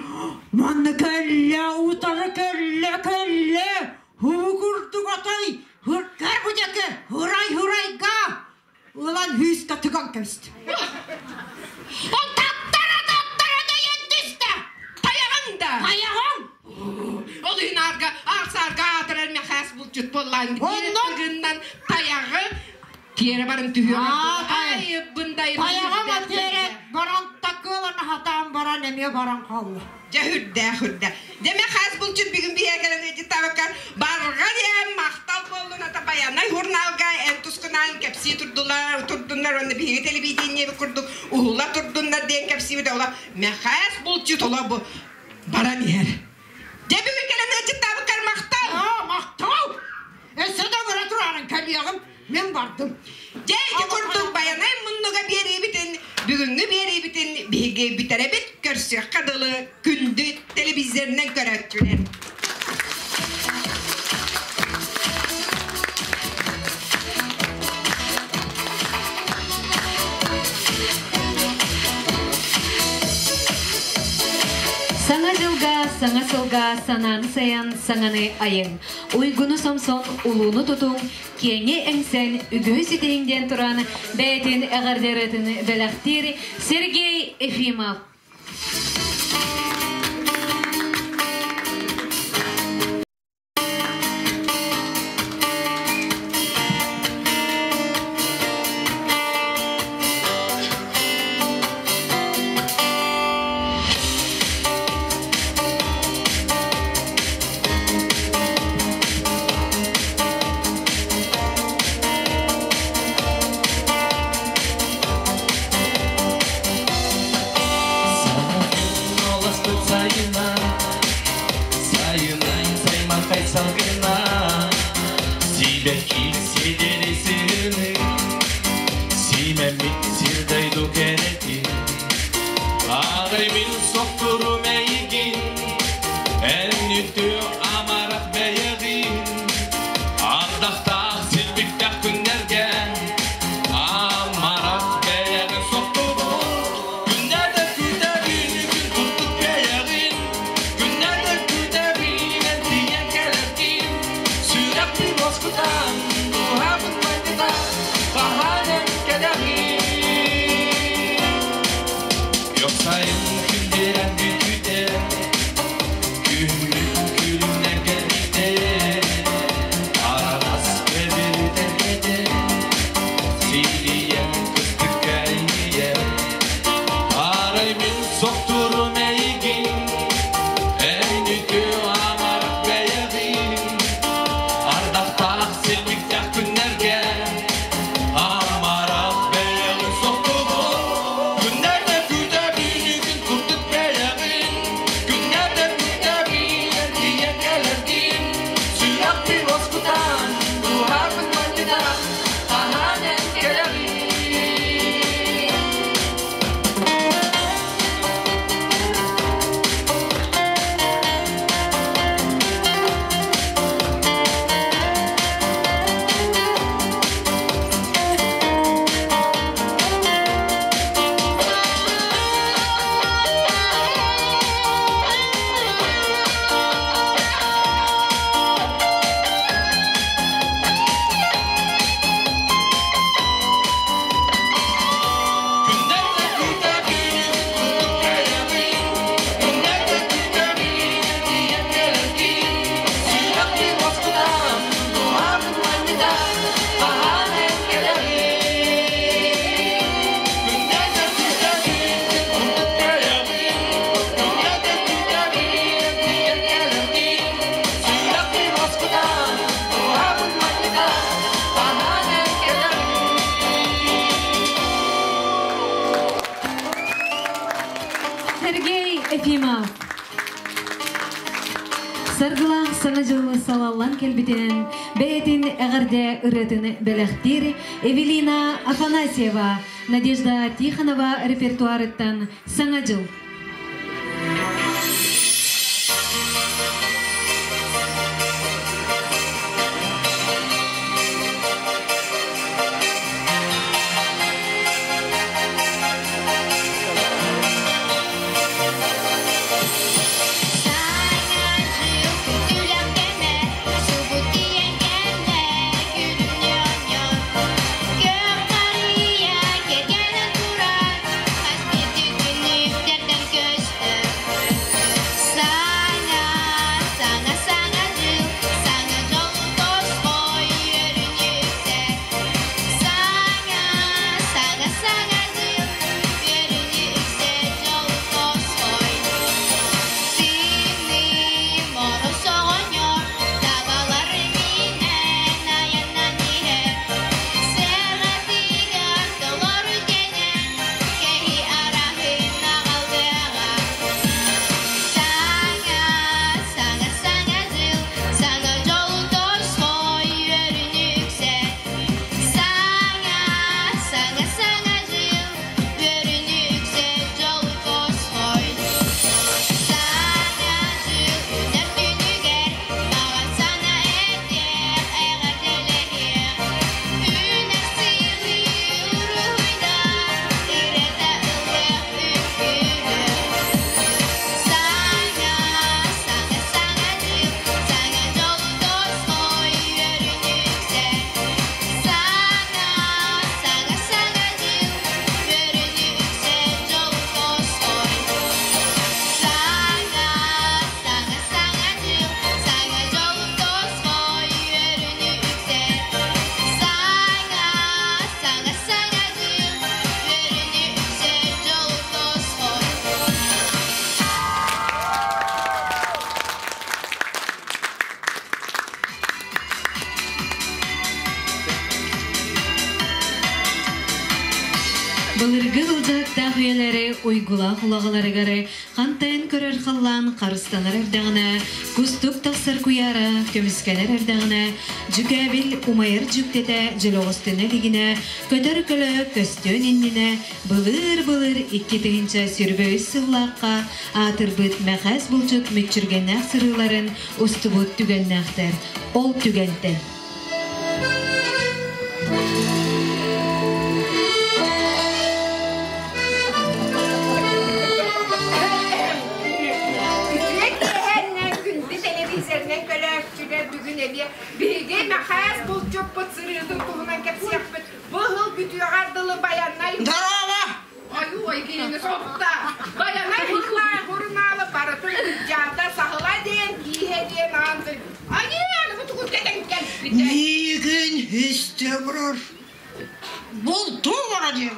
Манна кэллэ, утары кэллэ, кэллэ. Хуу курдук отой, хыркар бу диэки, хырай-хырайга ылан хүүскэ тыган кэбистэ.
Он таттара таттара дөйөн түстэ. Тайаҕыҥ да.
Тайаҕым.
Ол иһин аарга аарсаарга аатырар Мэхээс булчут буоллаан
Оннун
гыннан тайаҕы тиэрэ баран түһүөҕэ.
Тайаҕым тиэрэ баран такыалан хатаан баран эмиэ баран хаалла.
Дьэ үрдээх үрдэ. Дьэ Мэхээс булчут бүгүн биһиэ кэлэн ыйдьыттаабаккар барҕа диэн махтал буоллун ата Байанай журналга эн тускунаан кэпсии турдулар турдуннар уонна биһиги телевидениебит курдук уһула турдуннар диэн кэпсиибит ола Мэхээс булчут ола бу баран иһэр. Дьэ бүгүн кэлэн ыалдьыттаабыккар махтал!
Аа, махтал! Өссө да ыра турарын кэлиэҕим, мин бардым.
Дьэ ити курдук Байанай муннуга биэриибитин, бүгүҥҥү биэриибитин биһиги бүтэрэбит, көрсүөххэ дылы күндү телевизорынан көрөөччүлэр.
Саҥа дьылга, саҥа сылга санааны сайан, саҥаны айыҥ. Уйгуну сомсон, улууну тутуҥ, киэҥи эҥсэн, үгүһү ситиһиҥ диэн туран, бэйэтин эҕэрдэ ырыатын бэлэхтиир Сергей Ефимов.
үтүө амарах бэйэҕин Ардахтаах силбиктээх күннэргэ Амарах бэйэҕин сохтубут Күннэрдэ күүтэбин күн курдук бэйэҕин Күннэрдэ күүтэбин эн тиийэн кэлэргин Сүрэхпин уоскутан, дууһабын майгытан Хаһан эн кэлэҕин Күөх сайын күндээрэн бүтүүтэ Күһүҥҥү күлүмнэр кэлбитэ Араҕас көбүтэргэтэ Силийэн кыстыкка ийэ Арай мин сохтуурум эйигин Эн үтүө амарах бэйэҕин Ардахтаах силбиктээх күннэргэ Амарах бэйэҕин сохтубут Күннэрдэ күүтэбин күн курдук бэйэҕин Күннэрдэ күүтэбин эн тиийэн кэлэргин Сүрэхпин уоскутан, дууһабын манньытан Хаһан эн кэлэҕин Күннэрдэ күүтэбин курдук бэйэҕин Күннэрдэ күүтэбин эн тиийэн кэлэргин Сүрэхпин уоскутан, дууһабын манньытан Хаһан эн кэлэҕин Күннэрдэ күүтэбин курдук бэйэҕин Күннэрдэ күүтэбин эн тиийэн кэлэргин Сүрэхпин уоскутан, дууһабын манньытан Хаһан эн кэлэҕин
Сергей Ефимов. Саргылаах саҥа дьыл салаллан кэлбитинэн бэйэтин эҕэрдэ ырыатын бэлэхтиир Эвелина Афанасьева, Надежда Тихонова репертуарыттан «Саҥа дьыл».
Саҥа дьыл күтүлэх кэмэ, субу тиийэн кэллэ, күлүмнүү оонньоон. Күөх харыйа кэргэнэн турар, хас биирдии түннүктэртэн
Былыргы былдьаһыктаах үйэлэри уйгулаах улаҕаларыгар хантайан көрөр халлаан харыстанар эрдэҕинэ, кустук тахсар куйаара көмүскэнэр эрдэҕинэ, дьүкээбил умайар дьүктэтэ дьөлөҕөстөнө илигинэ, көтөр көлө көстүөн иннинэ былыр-былыр 2023 сыллаахха аатырбыт Мэхээс булчут мүччүргэннээх сырыыларын устубут түгэннээхтэр. Ол түгэнтэн
Үтүө киэһэннэн күндү телевизорынан көрөөччүлэр бүгүн эмиэ биһиги Мэхээс булчуппут сырыытын туһунан кэпсиэхпит. Бу ыһыл бүтүөҕэр дылы байаннай
Здорово!
Ойуу киһини сотта. Байанай хурунаалы барытын кырдьаата саһыла диэн, кииһэ диэн аан Айыы, аны тугун кэтэн кэлбитэ.
Миигин истэ барар. Бултуу бара диэн.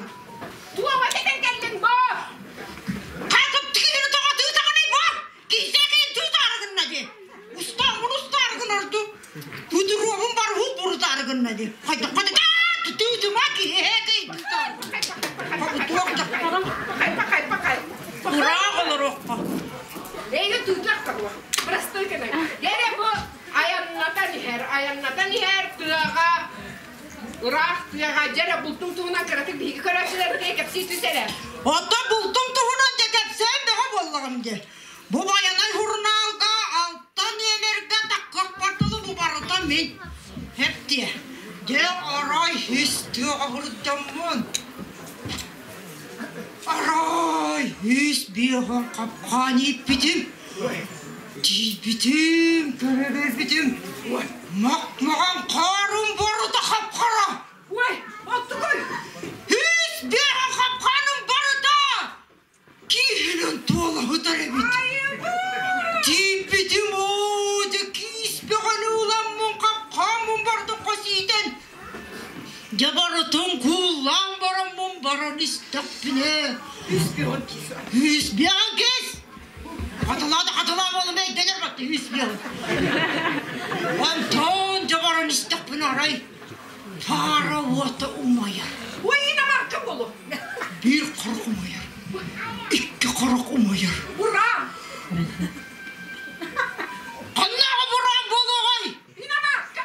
Туома кэтэн кэллиҥ бо?
Хатып киһини тоҕо тыытаҕыный бо? Киһи тыытаары гынна дии. Устааммын устаары гынар ду. Удуруобун баруһу бурутаары гынна дии. Хайдах хайдах тыытыма киһи тыытаары.
Пахай, пахай, пахай.
Ураах олоруохха.
Эйгэ тыытыахха дуо? Простой гына. Дэрэ бу айаннатан иһэр, айаннатан иһэр тыаҕа ыраах тыаҕа дьэрэ бултуҥ туһунан кыратык биһиги көрөөччүлэргэ кэпсии түс эрэ.
Оттон бултум туһунан дьэ кэпсээн бөҕө буоллаҕым дии. Бу Байанай сурунаалга алта нүөмэргэ таккыахпар дылы бу барыта мин. Эптиэ. Дьэ арай үс тыаҕа сылдьаммын. Арай үс биэһэн хапкаан ииппитим. Тиийбитим, көрө биэрбитим. Мак-маҕан хаарым барыта хап-хара.
Ой, оттугуй!
Үс биэһэн хапкааным барыта! Киһинэн туола сытар эбит. Тиийбитим оо, дьэ киис бөҕөнү ыламмын хапкааммын бардым хос иитэн. Дьэ барытын кууллаан бараммын баран истэхпинэ. Үс биэҕин кис! Хатылаа да хатылаа буолан өйдөнөр батты үс биэҕин. Онтон дьэ баран истэхпинэ арай Фара уота умайар.
Ой, иномарка болу.
Биир хорох умайар. Икки хорох умайар.
Ура!
Ханнааҕы бураан буолуоҕай?
Иномарка!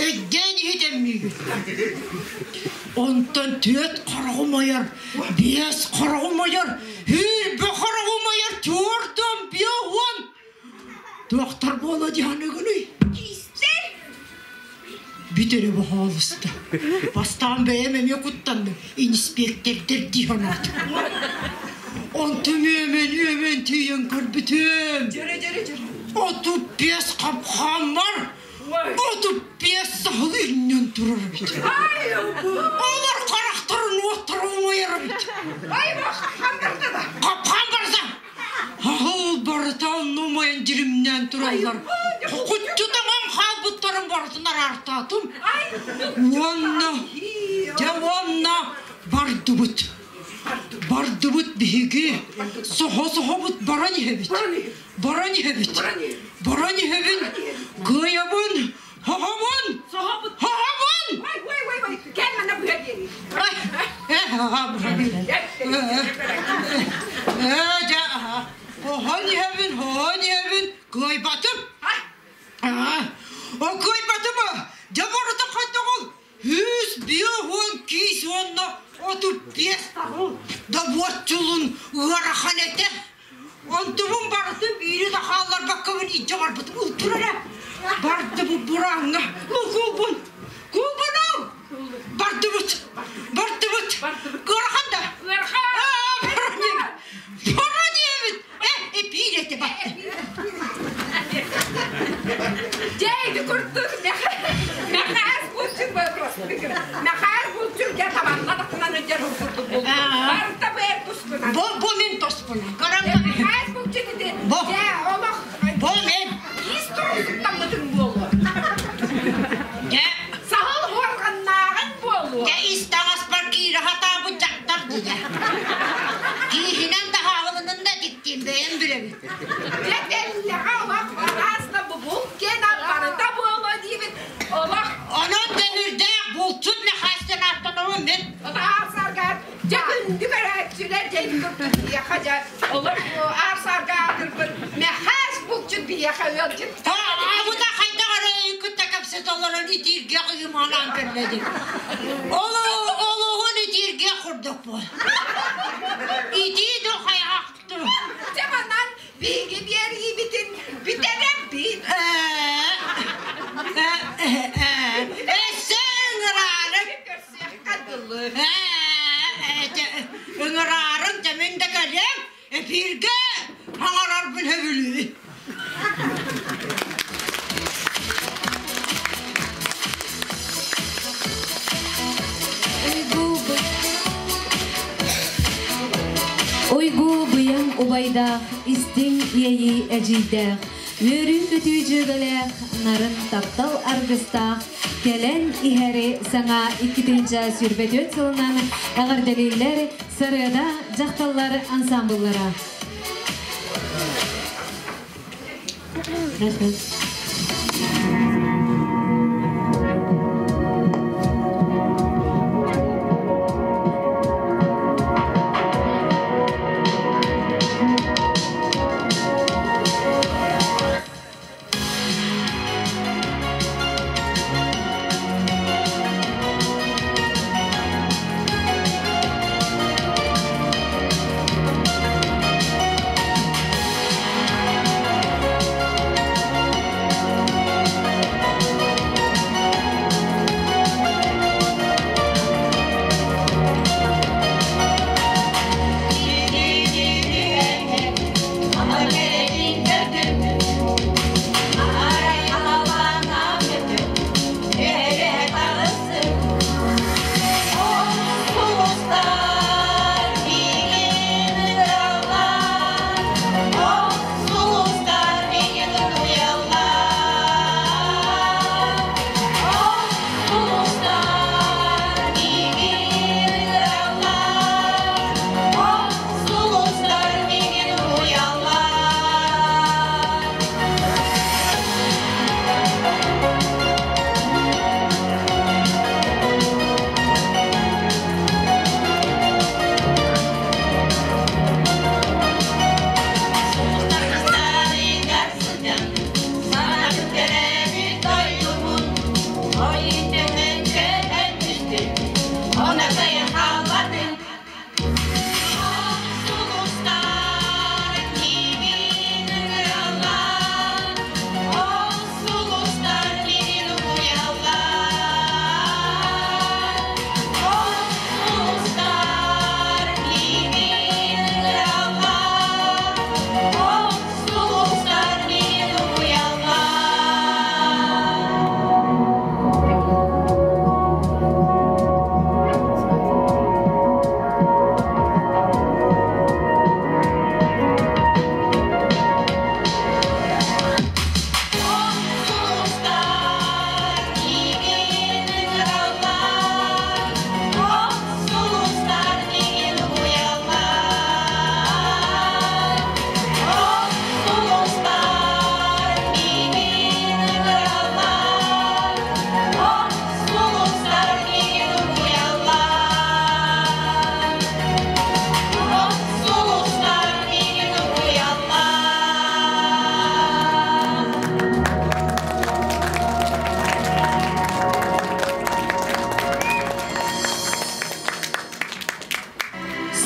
Өйдөөн иһитэммиигин. Онтон түөрт хорох умайар, биэс хорох умайар, сүүрбэ хорох умайар, түөртөн биэс уон. Туохтар буола дьаныгыный?
Киистэр!
Бүтэрэ баһаалыста. Бастаан бэйэм эмиэ куттанным, иниспиэктэрдэр дии санаатым. Онтум үөмэн үөмэн тиийэн көрбүтүм.
Дьөрө дьөрө дьөрө.
35 хапхааммар 35 саһыл инньэн турар эбит.
Ай,
Олор харахтарын уоттара умайар эбит.
Ай, хапхан барда да.
Хапхан барда. Аһыл барыта онно умайан дьиримнээн тураллар. Хокуччу таҥан хаалбыттарын барытын араартаатым. Уонна, дьэ уонна бардыбыт. Бардыбыт биһиги. Соһо-соһобут баран иһэбит. Баран иһэбит. Баран иһэбин. Кыайабын. Хоһобун!
Соһобут.
Хоһобун!
Ой, ой, ой, ой, кэл манна быһа диэри.
Дьэ, хоһон иһэбин, хоһон иһэбин, кыайбатым. О, кыайбатым, дьэ барыта хайдаҕыл 150 киис уонна 35 добуоччулун ыарахан этэ. Онтубун барытын биири да хаалларбаккабын илдьэ барбытым ылтыр эрэ. Бардыбыт бурааҥҥа. Кулбун! Кулбуну! Бардыбыт! Бардыбыт! Ыарахан да?
Ыарахан!
Бара диэбит! Э, биир этэ батты.
Дьэ, ити курдук Мэхээс булчут Мэхээс булчут дьэ табанна тахсынан ыдьар курдук булду. Барыта бэйэр тускунан.
Бу, бу мин тоспун.
Мэхээс булчут ити.
Бу.
Дьэ, олох.
Бу мин.
Ис туруктаммытын буолуо.
Дьэ.
Биһиэхэ ыалдьыт.
Абыта хайдах эрэ кытта кэпсэтэ олорон итииргэ ыйымалаан кэллэдим. Олуһун итииргэ курдук бу. Итии да хайаахту.
Дьэ манан биһиги биэриибитин бүтэрэбит.
Өссө ыҥыраарын.
Көрсүөххэ дылы.
Ыҥыраарын тэмин да кэлиэм. Эфиргэ хаҥарарбын сөбүлүүбүн.
Уйгу быйаҥ убайдаах, истиҥ иэйии эдьиийдээх, үөрүү-көтүү дьүөгэлээх, нарын таптал аргыстаах, кэлэн иһэри саҥа 2024 сылынан эҕэрдэлииллэр Сарыада дьахталлар ансамбллара.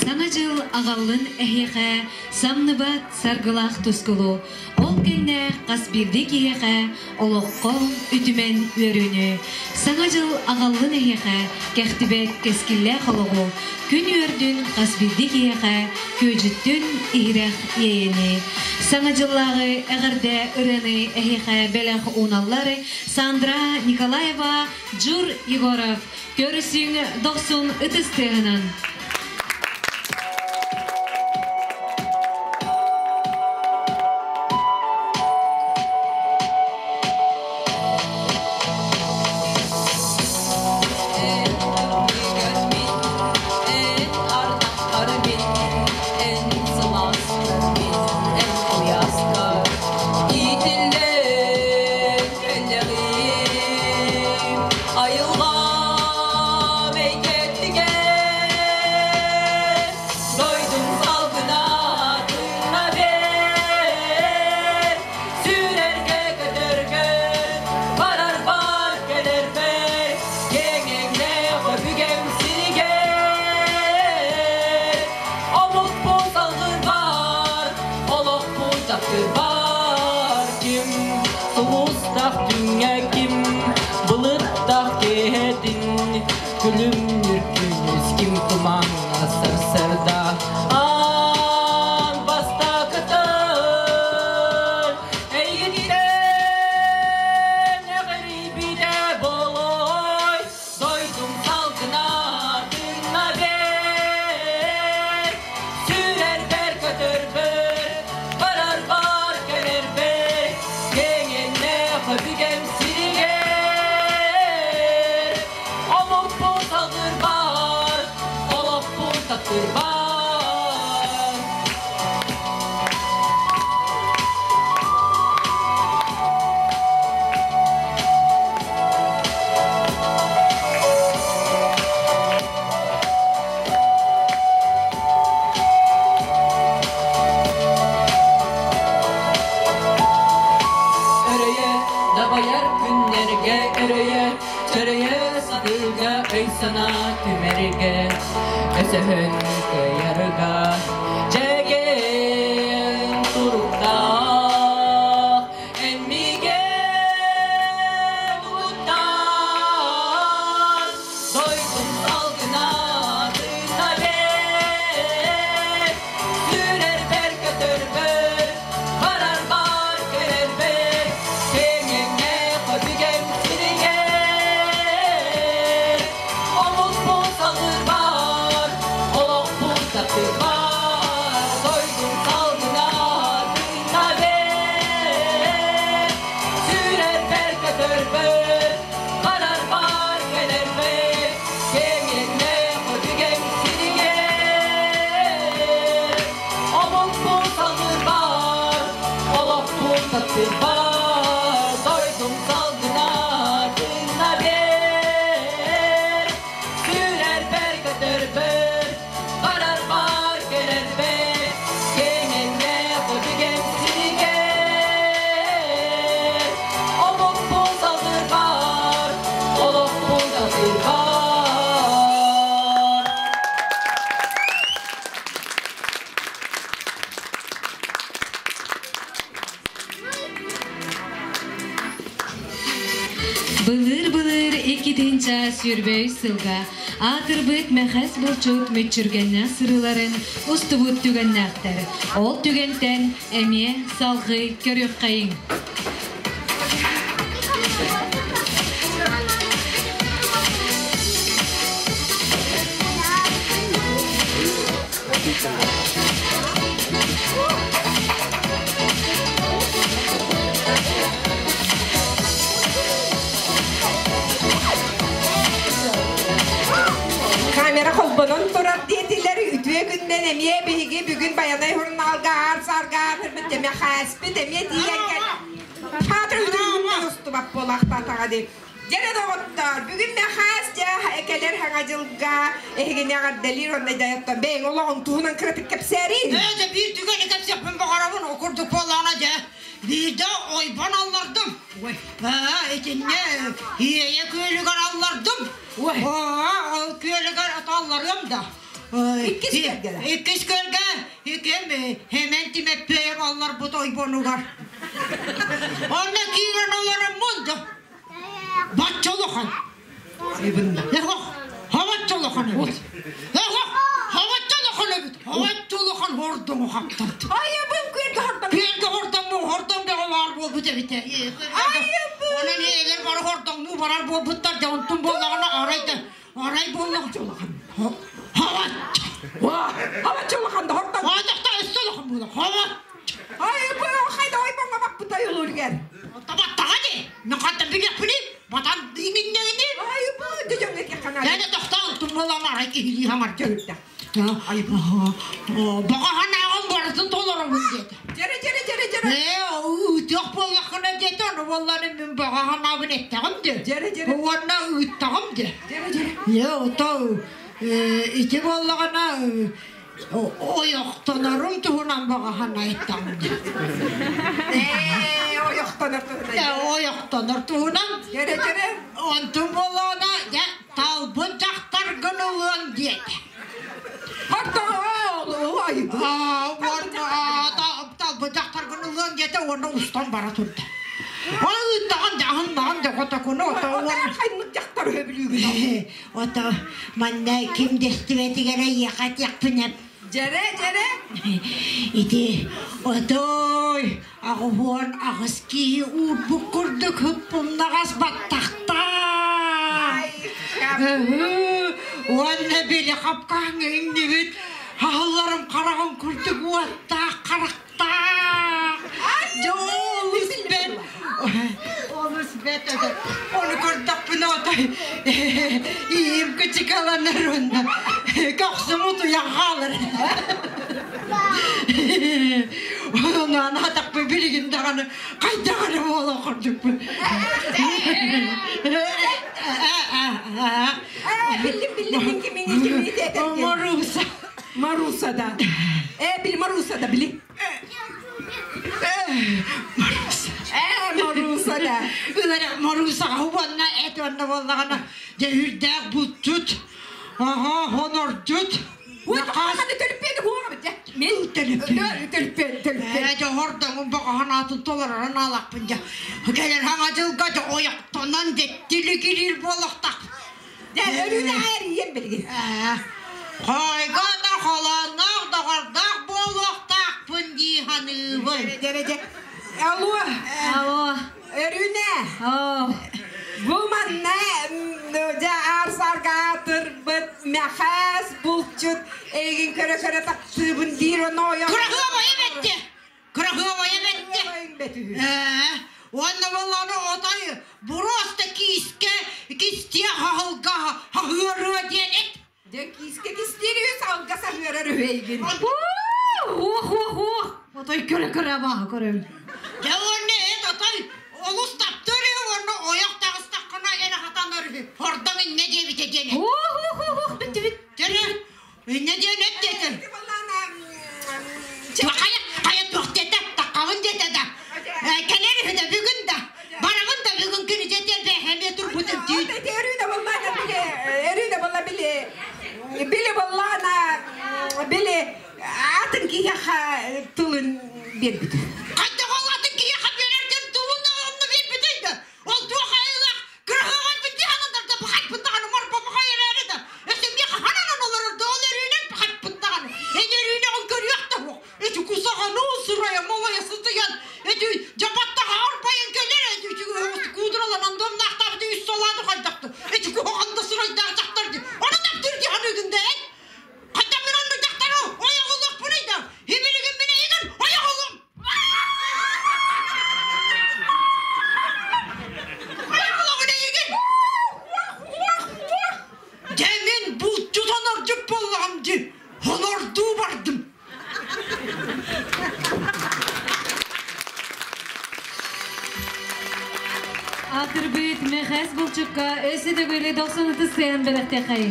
Саҥа дьыл аҕаллын эһиэхэ самныбат саргылаах тускулу, ол кэннэ хас биирдии киһиэхэ олоххо үтүмэн үөрүүнү. Саҥа дьыл аҕаллын эһиэхэ кэхтибэт кэскиллээх олоҕу, күн үөрдүн хас биирдии киһиэхэ күөдьүттүн иһирэх иэйэни. Саҥа дьыллааҕы эҕэрдэ ырыаны эһиэхэ бэлэх ууналлар Сандра Николаева, Джур Егоров. Көрүсүҥ дохсун ытыс тыаһынан.
Айылға мейкетігер.
Сулустах түҥҥэ ким, былыттах киэһэтин, Күлүмнүүр күнүс ким тумаҥҥа сарсыарда Аан бастакытын эйигиттэн эҕирийбитэ буолуой Дойдум салгына тыынна бэр, Сүүрэрбэр көтөрбөр, барарбар кэлэрбэр, Киэҥиннээх өбүгэм сиригэр. Омукпун салгырбар, олохпун таптырбар. Өрөйө дабайар күннэргэ өрөйө Чөрөйө сатыырга өй-санаа түмэргэ Өсөһөн кыайарга Чэгиэн туруктаах Эн миигин угуттаан Дойдум салгына тыына бэр Сүүрэрбэр көтөрбөр Барарбар кэлэрбэр Киэҥэҥҥэ көтүгэм сиригэр Омукпун салгырбар Олохпун таптырбар Дойдум салгына тыына бэр Сүүрэрбэр көтөрбөр Барарбар кэлэрбэр Киэҥэҥҥэ көтүгэм сиригэр Омукпун салгырбар Олохпун таптырбар Дойдум салгына тыына бэр Сүүрэрбэр көтөрбөр Барарбар кэлэрбэр Киэҥэҥҥэ хотугэм сиригэр Омукпун салгырбар Олохпун таптырбар
Былыр-былыр 2023 сылга аатырбыт Мэхэс булчут мүччүргэннээх сырыыларын устубут түгэннээхтэр. Ол түгэнтэн эмиэ салгыы көрүөххэйиҥ.
Камера холбонон турар диэтилэр үтүө күннэн эмиэ биһиги бүгүн Байанай журналга аар-саарга аатырбыт Тэмэхээспит эмиэ тиийэн кэл. Хаатыр үтүрүгүнэн устубат буолаахтаатаҕа дии. Дьэрэ доҕоттоор, бүгүн Мэхээс дьэ кэлэр хаҥа дьылга эһигини эҕэрдэлиир уонна дьайаттан бэйэҥ олоҕуҥ туһунан кыратык кэпсээриий.
Ээ, дьэ биир түгэни кэпсиэхпин баҕарабын, ол курдук буоллаҕына дьэ, биирдэ ойбон аллардым. Ээ, итиннэ Иэйэ күөлүгэр аллардым. Оо, ол күөлүгэр алларыам да.
Иккис күөлгэ.
Иккис күөлгэ икким Хэмэн Тимэппиэйэп алларбыт ойбонугар. Онно киирэн олороммун да Бачча улахан. Эхох, хабачча улахан эбит. Эхох, хабачча улахан эбит. Хабачча улахан хордоҥу хаптард.
Айыбым күөлгэ хордоҥ.
Күөлгэ хордоҥ хордоҥ бөҕө баар буолбут эбит. Онон эйэлэр бары хордоҥнуу барар буолбуттар да онтун буоллаҕына арай да арай буоллаҕына улахан. Хабачча.
Хабачча улахан да хордоҥ.
Аадахта өссө улахан буолар. Хабачча.
Айыбым хайда ойбоҥҥо баппыта улуургэр.
Табаттаҕа дии. Нахата билэхпини, батан иҥиннэҕини.
Айыбы, дьоҥҥо этиэххэ наада.
Дьэ тохтоон туммалаан арай киһилии хаҥар дьөрүттэ. Баҕа санааҕым барытын толоробун диэтэ.
Дьэрэ, дьэрэ, дьэрэ, дьэрэ.
Ээ, ыытыах буоллаххына диэтэ, ону буоллаҕына мин баҕа санаабын эттэҕим дии.
Дьэрэ, дьэрэ.
Уонна ыыттаҕым дии.
Дьэрэ, дьэрэ.
Ээ, ото ити буоллаҕына ойохтонорум туһунан баҕа санаайттаҕым дии.
Ээ, ойохтонор туһунан.
Ээ, ойохтонор туһунан.
Дьэрэ, дьэрэ.
Онтум буоллаҕына, дьэ, талбыт дьахтаргын ылыаҥ диэтэ. Талбыт дьахтаргын ылыаҥ диэтэ уонна устан бара турда. Ол ыыттаҕын дьаһын да хотокуну ото уон
Хаймыт дьахтар өбүлүүгүн.
Ото манна ким дэстибэтигэр эйиэхэ этиэхпинэ
Дьэрэ, дьэрэ.
Ити отой 88 киһи уурбут курдук хыппымнаҕас баттахтаах. Уонна били хапкааҥҥа иҥнибит хаһылларым хараҕын курдук уоттаах харахтаах. Дьэ олус бэт, олус бэт Ону көрдөхпүнэ отой иим кычыкаланар уонна көхсүм утуйан хаалар. Ону анаатахпын билигин даҕаны хайдах эрэ буола курдукпун.
Биллим, биллим, кимини кимини тиэтэргин.
Маруса.
Маруса да. Били Маруса да, били.
Маруса.
Маруса да.
Ылара Марусаҕа уонна эт уонна буоллаҕына дьэ үрдээх булчут, аха хонордьут.
Ханна төлүппүөтү хуоҕабыт дьэ. Мен
Төлүппүөн.
төлүппүөн, төлүппүөн.
Ээ, дьэ хордоҥун бөҕөһөн аатын толорорун аалахпын дьэ. Кэлэр хаҥа дьылга дьэ ойохтонон дьэттилигириир буолуохтах.
Дьэ, өрүүнэ ээрийэн билигин.
Ээ, хойго да холоонноох доҕордоох буолуохтаахпын дии саныыбын.
Дьэ, дьэ. Алло.
Алло.
Өрүүнэ.
Оо.
Бу манна дьэ аар-саарга аатырбыт Мэхээс булчут эйигин көрө-көрө таптыыбын диир онойон.
Кыраһыабайа бэтте! Кыраһыабайа бэтте! Ээ, уонна буоллаҕына отой буруоста киискэ кистиэ хаһылга хаһыарыа диэн эт.
Дьэ киискэ кистиир үс алга саһыарар үһү эйигин.
Уох, уох, уох. Отой көрө-көрө абааһы көрөбүн.
Дьэ уонна эт отой олус таптыыр үһү уонна ойох таҕыстаххына эрэ хатанар үһү. Хордоҥ иннэ диэбитэ диэн эт.
Уох, уох, уох, уох, бүттүбүт.
Дьэ, иннэ диэн эт диэтэ. Хайа, хайа туох диэтэ, таххабын диэтэ да. Кэлэр үһү да бүгүн да. Барабын да бүгүн күнү дьэтиэр бэһэмиэ турбутум түүн.
Өрүүнэ буоллаана били, өрүүнэ буолла били, били буоллаана били атын киһиэхэ тылын биэрбит.
Хайдах ол атын киһиэхэ биэрэр диэн тылын да онно биэрбитэй да. Ол туох айылаах кыраһыабай быдьаанандар да пахайпын даҕаны морбо пахай эрээри да. Өссө миэхэ хананан олорор да ол өрүүнэн пахайпын даҕаны. Эн өрүүнэҕин көрүөх да суох. Эти кусаҕаны сырайа малайа сытыйан эти дьапаттаха арбайан кэлэр эти куудраланан домнаахтаабыт үс салааты хайдахты эти куһаҕан да сырайдаах дьахтар ди ону таптыыр ди ханыгын да эн хайда мин онну дьахтары ойоҕолуохпунуй да хибиригин мин эйигин ойоҕолуом ойоҕолоҕун эйигин дьэ мин булчут онордьуп буоллаҕым ди хонордуу бардым.
Атырбыт Мэхэс булчукка өссө төгүлү 90 сыан бэлэхтэхэй.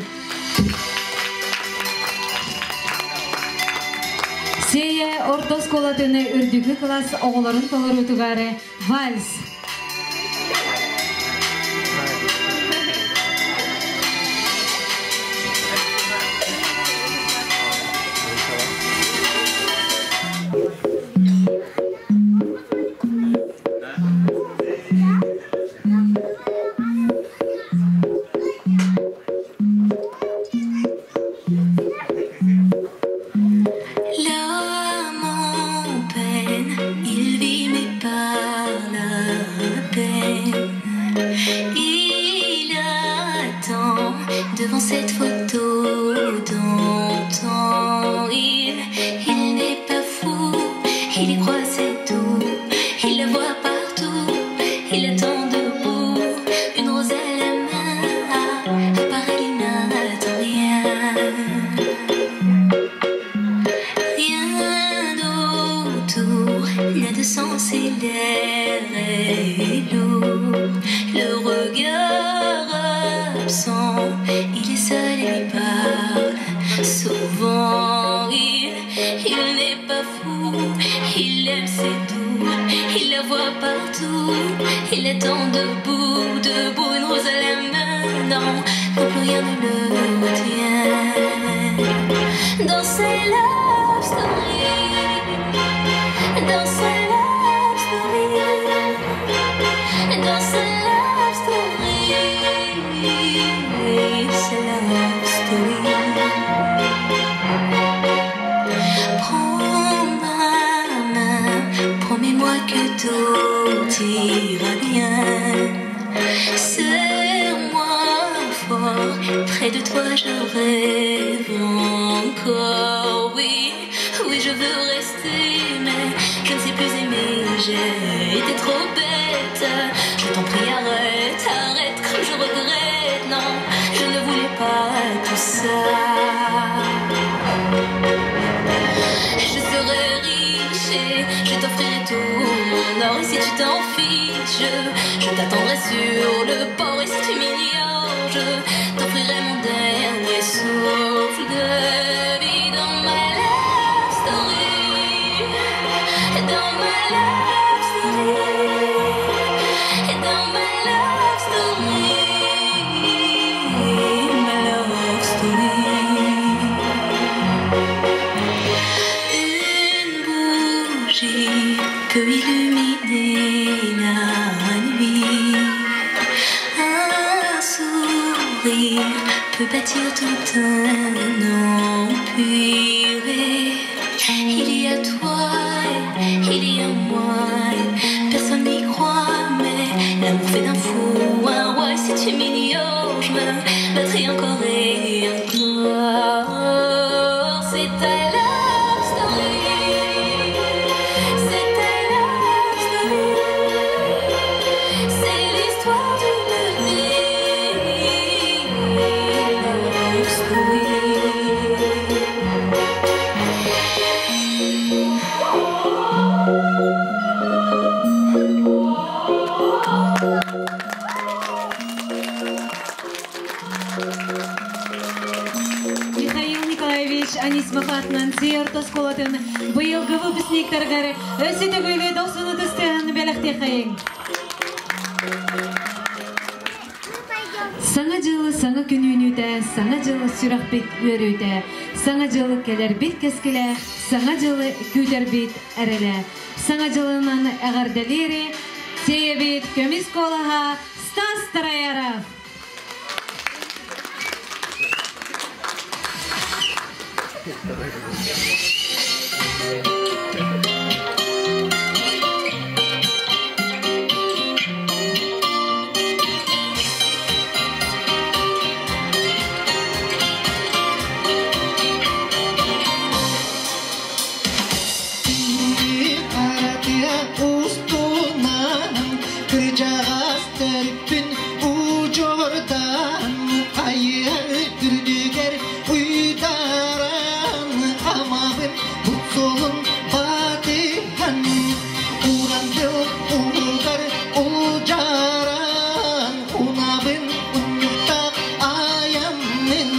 Сея орто оскуолатын үрдүкү класс оҕолорун толоруутугар вальс.
L'homme en peine, il vit mais par la peine. Il attend devant cette photo d'antan. Il n'est pas fou, il y croit, c'est tout. Il la voit partout, il attend debout. Une rose à la main, à part elle, il n'attend rien. Rien autour n'a de sens et l'air est lourd. Le regard absent, il est seul et lui parle. Souvent, il n'est pas fou, il aime, c'est tout. Il la voit partout, il attend debout, debout, une rose à la main. Non, non plus rien ne le retient. Dans sa love story, dans sa love story. Dans ce love story, ce love story. Prends ma main, promets-moi que tout ira bien. Serre-moi fort, près de toi je rêve encore. Oui, oui, je veux rester, mais je ne sais plus aimer. J'ai été trop bête. Je t'en prie, arrête, arrête, comme je regrette. Non, je ne voulais pas tout ça. Je serai riche et je t'offrirai tout mon or. Et si tu t'en fiches, je t'attendrai sur le port. Et si tu m'ignores, je t'offrirai mon dernier souffle de vie dans ma love story. Dans ma love story. Dans ma love story. Ma love story. Une bougie peut illuminer la nuit. Un sourire peut bâtir tout un empire. Il y a toi, il y a moi. Personne n'y croit, mais l'amour fait d'un fou un roi. Si tu m'ignores, je me battrai encore et encore. C'est ta love story. C'est ta love story. C'est l'histoire d'une vie. Love story.
Михаил Николаевич Анисимов атынан Сиорто школатын быйылгы выпускниктаргар өсі төгілі досыны түстіғын бәліқте қайын. Саңа жылы саңа күнүүнүтэ, саңа жылы сүрэхпит үөрүүтэ, саңа жылы кэлэрбит кэскилэ, саңа жылы күүтэрбит эрэлэ. Саңа жылынан эҕэрдэлиэри, сиэбит көмүс куолаһа Стас Тараяров.
Кыржағас тәріппін ұжордан Қайыр үрдігер ұйдаран Амабын бұт солын батыхан Урандыл ұлғар ұлжаран Унабын ұнюқтақ аямын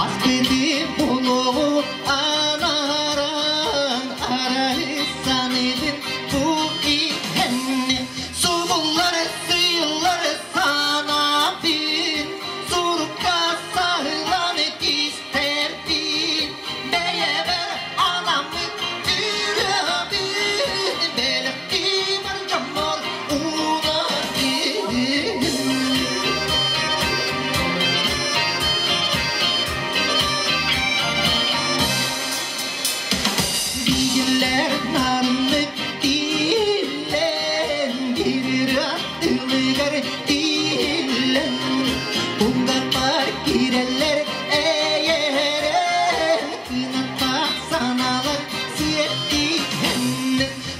Аспеди болуғу анаран Арайсаныбын бу иһенни Субуллар сыйлар санабын Сурукка сарылан кистербин Бэйэбэр анамын үрөбүн Бэлэхти бар дьоммор унабын. Билер нарыннык тилен Бирир аттылыгар тилен Тунгапар киреллер эйерен Кынаттак саналар сиэттиэн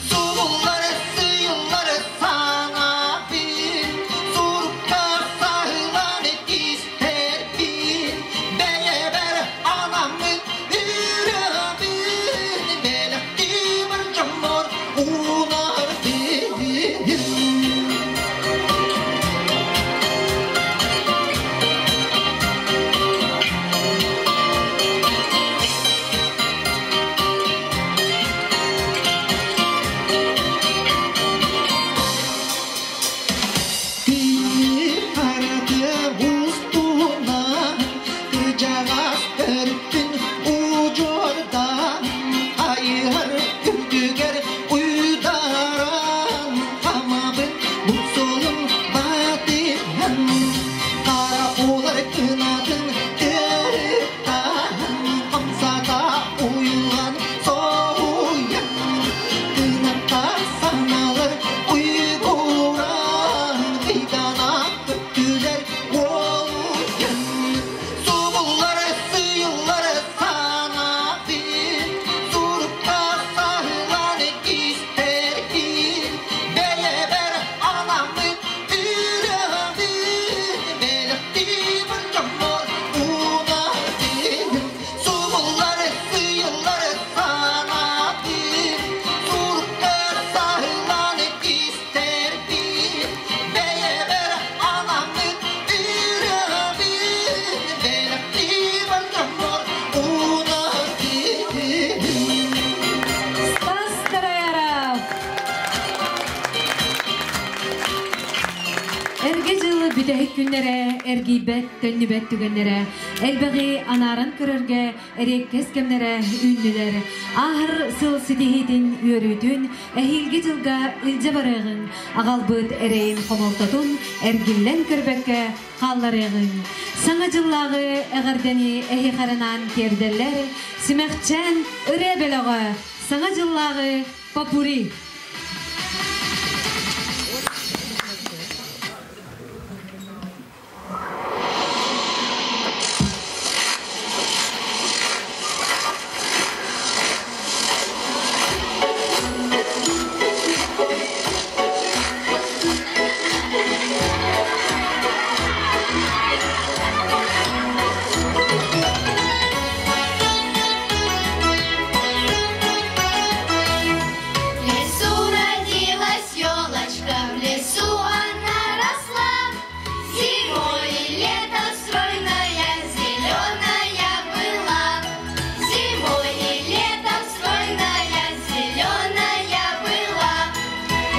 Субуллар сыйыллар санабын Сурукка сарылан кистербин Бэйэбэр анамын үрөбүн Бэлэхти бар дьоммор унарбын.
Эргэ дьыл бүтэһик күннэрэ, эргийбэт, төннүбэт түгэннэрэ, элбэҕи анааран көрөргө эриэккэс кэмнэрэ үүннүлэр. Ааһар сыл ситиһиитин, үөрүүтүн эһиилги дьылга илдьэ барыаҕыҥ, аҕалбыт эрэйин хомолтотун эргиллэн көрбөккө хаалларыаҕыҥ. Саҥа дьыллааҕы эҕэрдэни эһиэхэ тиэрдэллэр Симэхчээн ырыа бөлөҕө Саҥа дьыллааҕы попури.
В лесу родилась елочка, в лесу она росла. Зимой и летом стройная, зеленая была. Зимой и летом стройная, зеленая была.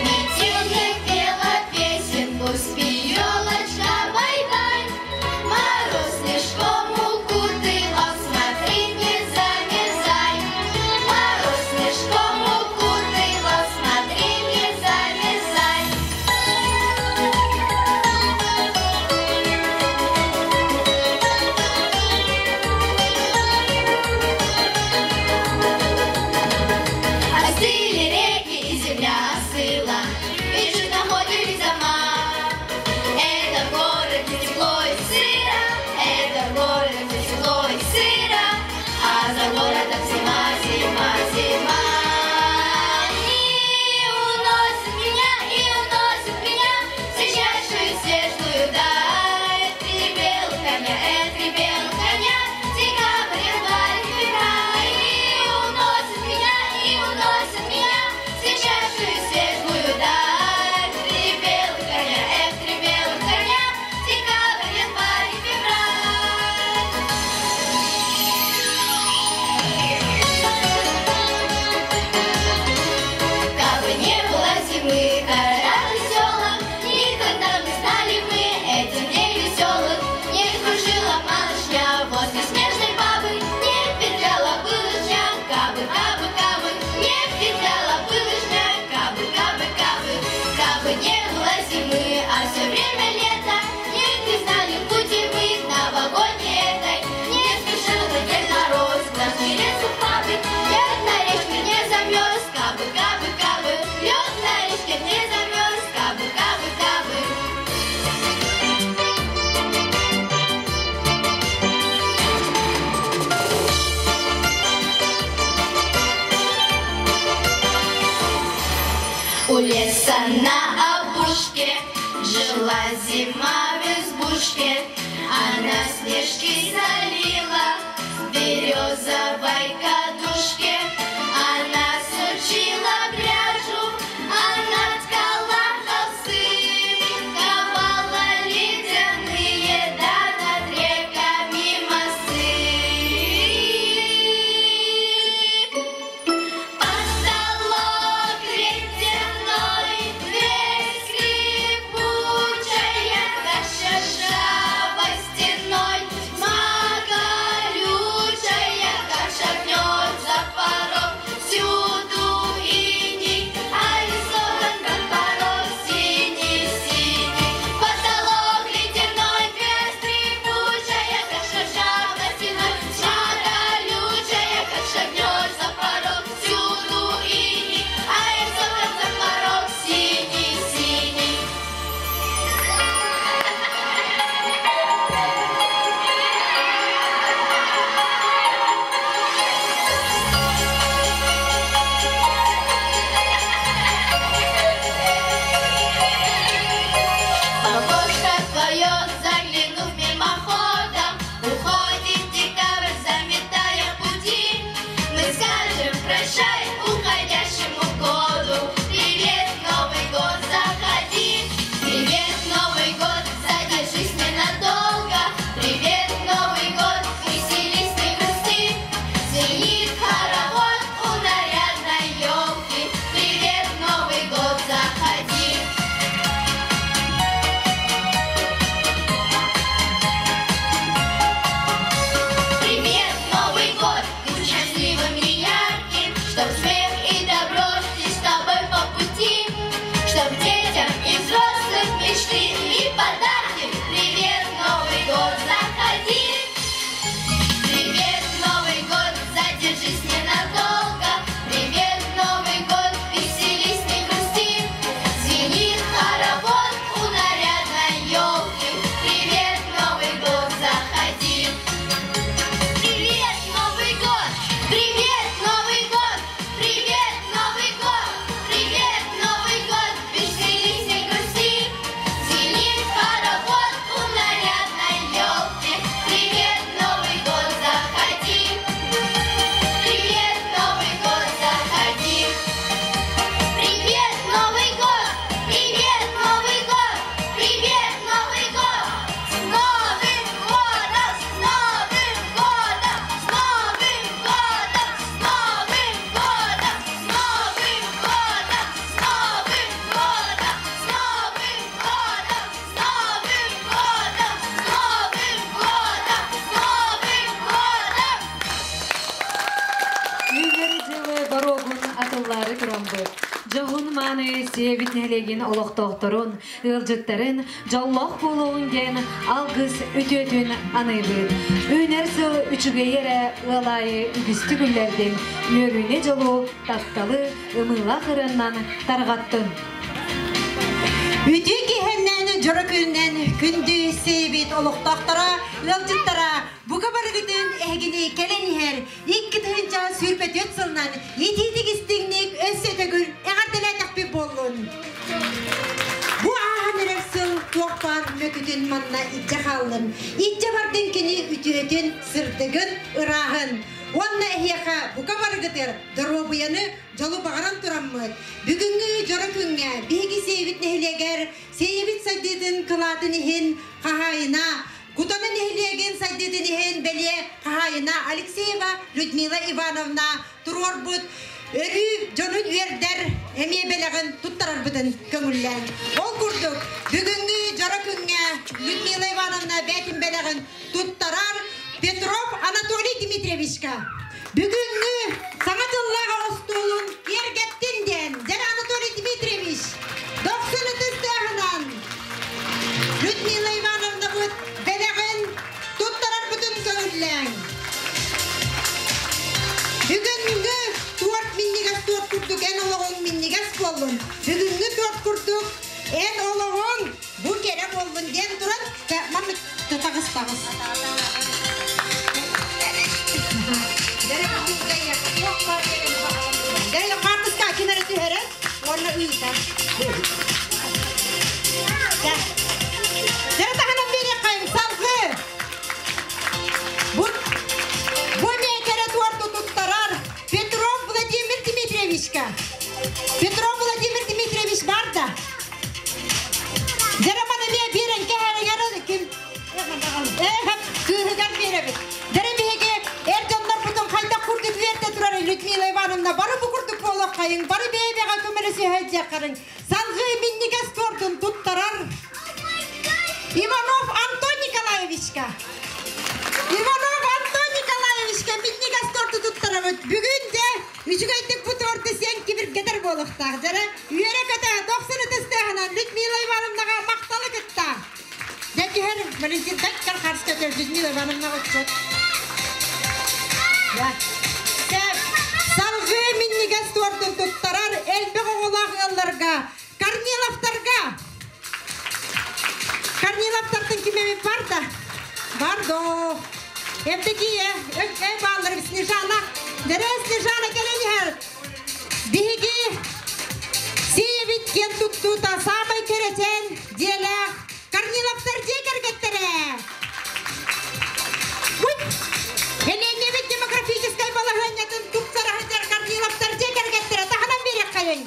Метельник пела песенку, спи, елочка, бай-бай. Мороз снежком укутыла, смотри, не замерзай. Мороз снежком укутыла, смотри, не замерзай. Остыли реки и земля остыла, и чуть находились дома. Это в городе тепло и сыро, это в городе тепло и сыро, а за городом зима, зима, зима. И уносит меня, и уносит меня в светлейшую светлую даль. Три белых коня, три белых коня, декабрь, январь, февраль. И уносит меня, и уносит меня в светлейшую светлую даль. Три белых коня, три белых коня, декабрь, январь, февраль. Кабы не было зимы, городах и селах, никогда бы знали мы этих дней веселых. Не кружила малышня возле снежной бабы, не петляла бы лыжня, кабы, кабы, кабы, не петляла бы лыжня, кабы, кабы, кабы, кабы не было зимы, а все время лето, не знали пути мы новогодней этой, не спешил бы Дед Мороз, глазки лесу бабы, лед на речке не замерз, кабы, кабы, кабы, лед на речке не замерз, кабы, кабы, кабы. У леса на опушке жила зима в избушке. Она снежки залила в березовой кадушке. Она сучила пряжу, она ткала холсты, ковала ледяные, да над реками мосты. Потолок ледяной, дверь скрипучая, каша ржавой стеной, тьма колючая, как шагнет за
Сиэйэбит нэһилиэгин олохтоохторун, ыалдьыттарын дьоллоох буолуоҕун диэн алгыс үтүөтүн аныыбыт. Үүнэр сыл үчүгэйи эрэ ыал аайы үгүстүк үллэрдин, үөрүүнү дьолу, тапталы ымыылаах ырыаннан тарҕаттын.
Үтүө киһинэн, дьоро күнүнэн күндү сиэбит олохтоохторо, ыалдьыттара бука барыгытын эһигини кэлэн иһэр 2024 сылынан итиитик истиҥник өссө төгүл эҕэрдэлээтэхпит буоллун. Бу ааһан эрэр сыл туох баар мөкүтүн манна илдьэ хааллын. Илдьэ бардын кини үтүөтүн, сырдыгын, ырааһын. Уонна эһиэхэ бука барыгытыгар доруобуйаны, дьолу баҕаран тураммыт, бүгүҥҥү дьоро күҥҥэ биһиги Сиэйэбит нэһилиэгэр Сиэйэбит сайдыытын кылаатын иһин хаһаайына Кутана нэһилиэгин сайдыытын иһин бэлиэ хаһаайына Алексеева Людмила Ивановна туруорбут өрүү дьонун үөрдэр эмиэ бэлэҕин туттарарбытын көҥүллээн. Ол курдук, бүгүҥҥү дьоро күҥҥэ Людмила Ивановна бэйэтин бэлэҕин туттарар Петров Анатолий Дмитриевичка бүгүҥҥү Саҥа дьыллааҕы остуолун киэргэттин диэн дьэ Анатолий Дмитриевич дохсун ытыс тыаһынан Людмила Ивановнабыт бэлэҕин туттарарбытын көҥүллээҥ. Бүгүҥҥү туорт минньигэс туорт курдук эн олоҕуҥ минньигэс буоллун. Бүгүҥҥү туорт курдук эн олоҕуҥ бу кэрэ буоллун диэн туран маннык таҕыс таҕыс. Хаартыска ким эрэ түһэрэр уонна ыытар. Дьэ таһынан биэриэххэйиҥ салгыы. Бу бу миэтэрэ туорту туттарар Петров Владимир Дмитриевичка. Петров Владимир Дмитриевич бар да. Дьэ маны эмиэ биэрэн кэһэригэр ким кыыһыгар биэрэбит. Дьэ биһиги эр дьоннорбутун хайдах курдук үөрдэ турар Людмила Ивановна бары бу курдук буолуоххайыҥ, бары бэйэ-бэйэҕэ көмөлөсүһэ Салгыы минньигэс туордун туттарар Иванов Антон Николаевичка. Иванов Антон Николаевичка минньигэс туорду туттарабыт. Бүгүн де үчүгэйдик бу туорду сиэн кибиргэтэр буолуохтаах. Дьэрэ үөрэ-көтө дохсун ытыстыаһынан Людмила Ивановнаҕа махталы кытта. Дьэ түһэр Валентин Бэккер харска Людмила Ивановна отчет. Салгыы минньигэс туордун туттарар элбэх оҕолоох ыалларга Корниловтарга Корниловтартан ким эбит бар да? Бар доо. Евдокия, э бааллар Снежана. Дэрэ Снежана кэлэн иһэр. Биһиги сиэбит киэн туттуута саамай кэрэчээн дьиэлээх Корниловтар дьиэ кэргэттэрэ. Элиэнньэбит демографическай балаһыанньатын тупсара сылдьар Корниловтар дьиэ кэргэттэрэ таһынан биэриэххэйиҥ.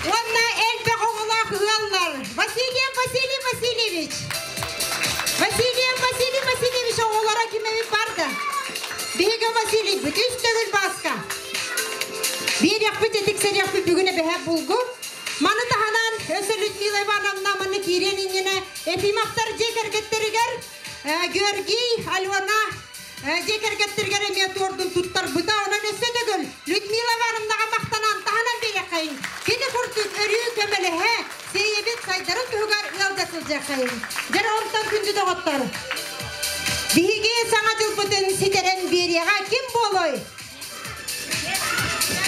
Уонна элбэх оҕолоох ыаллар Васильев Василий Васильевич, Васильев Василий Васильевич оҕолоро ким эбит барда? Биһиги Василийбыт үс төгүл бааска. Биэриэхпит этиксэриэхпит бүгүн эбэһэ булгу. Маны таһынан өссө Людмила Ивановна манна киириэн иннинэ Ефимовтар дьиэ кэргэттэригэр Георгий, Алена дьиэ кэргэттэригэр эмиэ туордун туттарбыта. Онон өссө төгүл Людмила Ивановнаҕа махтанан таһынан биэриэххэйиҥ. Кини курдук өрүү көмөлөһө, сиэйэбит сайдарын туһугар ыалдьа сылдьыаххайыҥ. Дьэ онтон күндү доҕоттор, биһиги саҥа дьылбытын ситэрэн биэриэҕэ ким буолуой?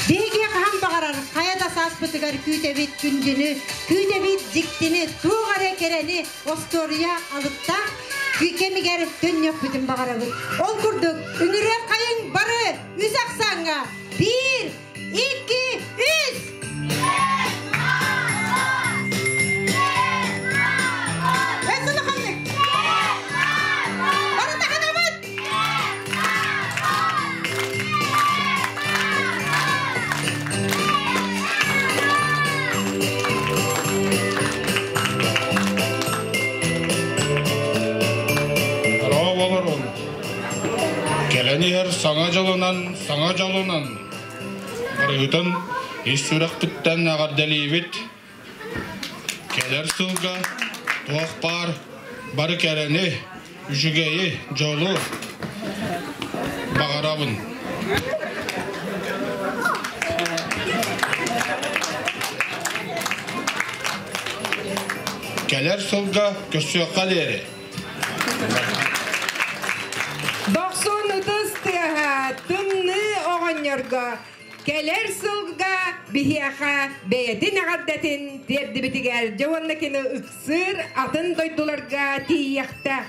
Биһиги хаһан баҕарар хайа да сааспытыгар күүтэбит күндүнү, күүтэбит дьиктини, туох эрэ кэрэни остуоруйа алыптаах кэмигэр төннүөхпүтүн баҕарабыт. Ол курдук, үҥүрүөх хайыҥ бары үс ахсааҥҥа биир, икки, үс! Өссө улаханнык! Бары таһынабыт!
Олорун. Кэлэн иһэр саҥа дьолунан, саҥа дьолунан. Барыгытын ис сүрэхпиттэн эҕэрдэлиибит. Кэлэр сылга туох баар бары кэрэни, үчүгэйи, дьолу баҕарабын. Кэлэр сылга көрсүөххэ диэри.
Дохсун ытыс тыаһа тымныы оҕонньорго кэлэр сылга биһиэхэ бэйэтин эҕэрдэтин тиэрдибитигэр дьэ уонна кини ыксыыр атын дойдуларга тиийиэхтээх.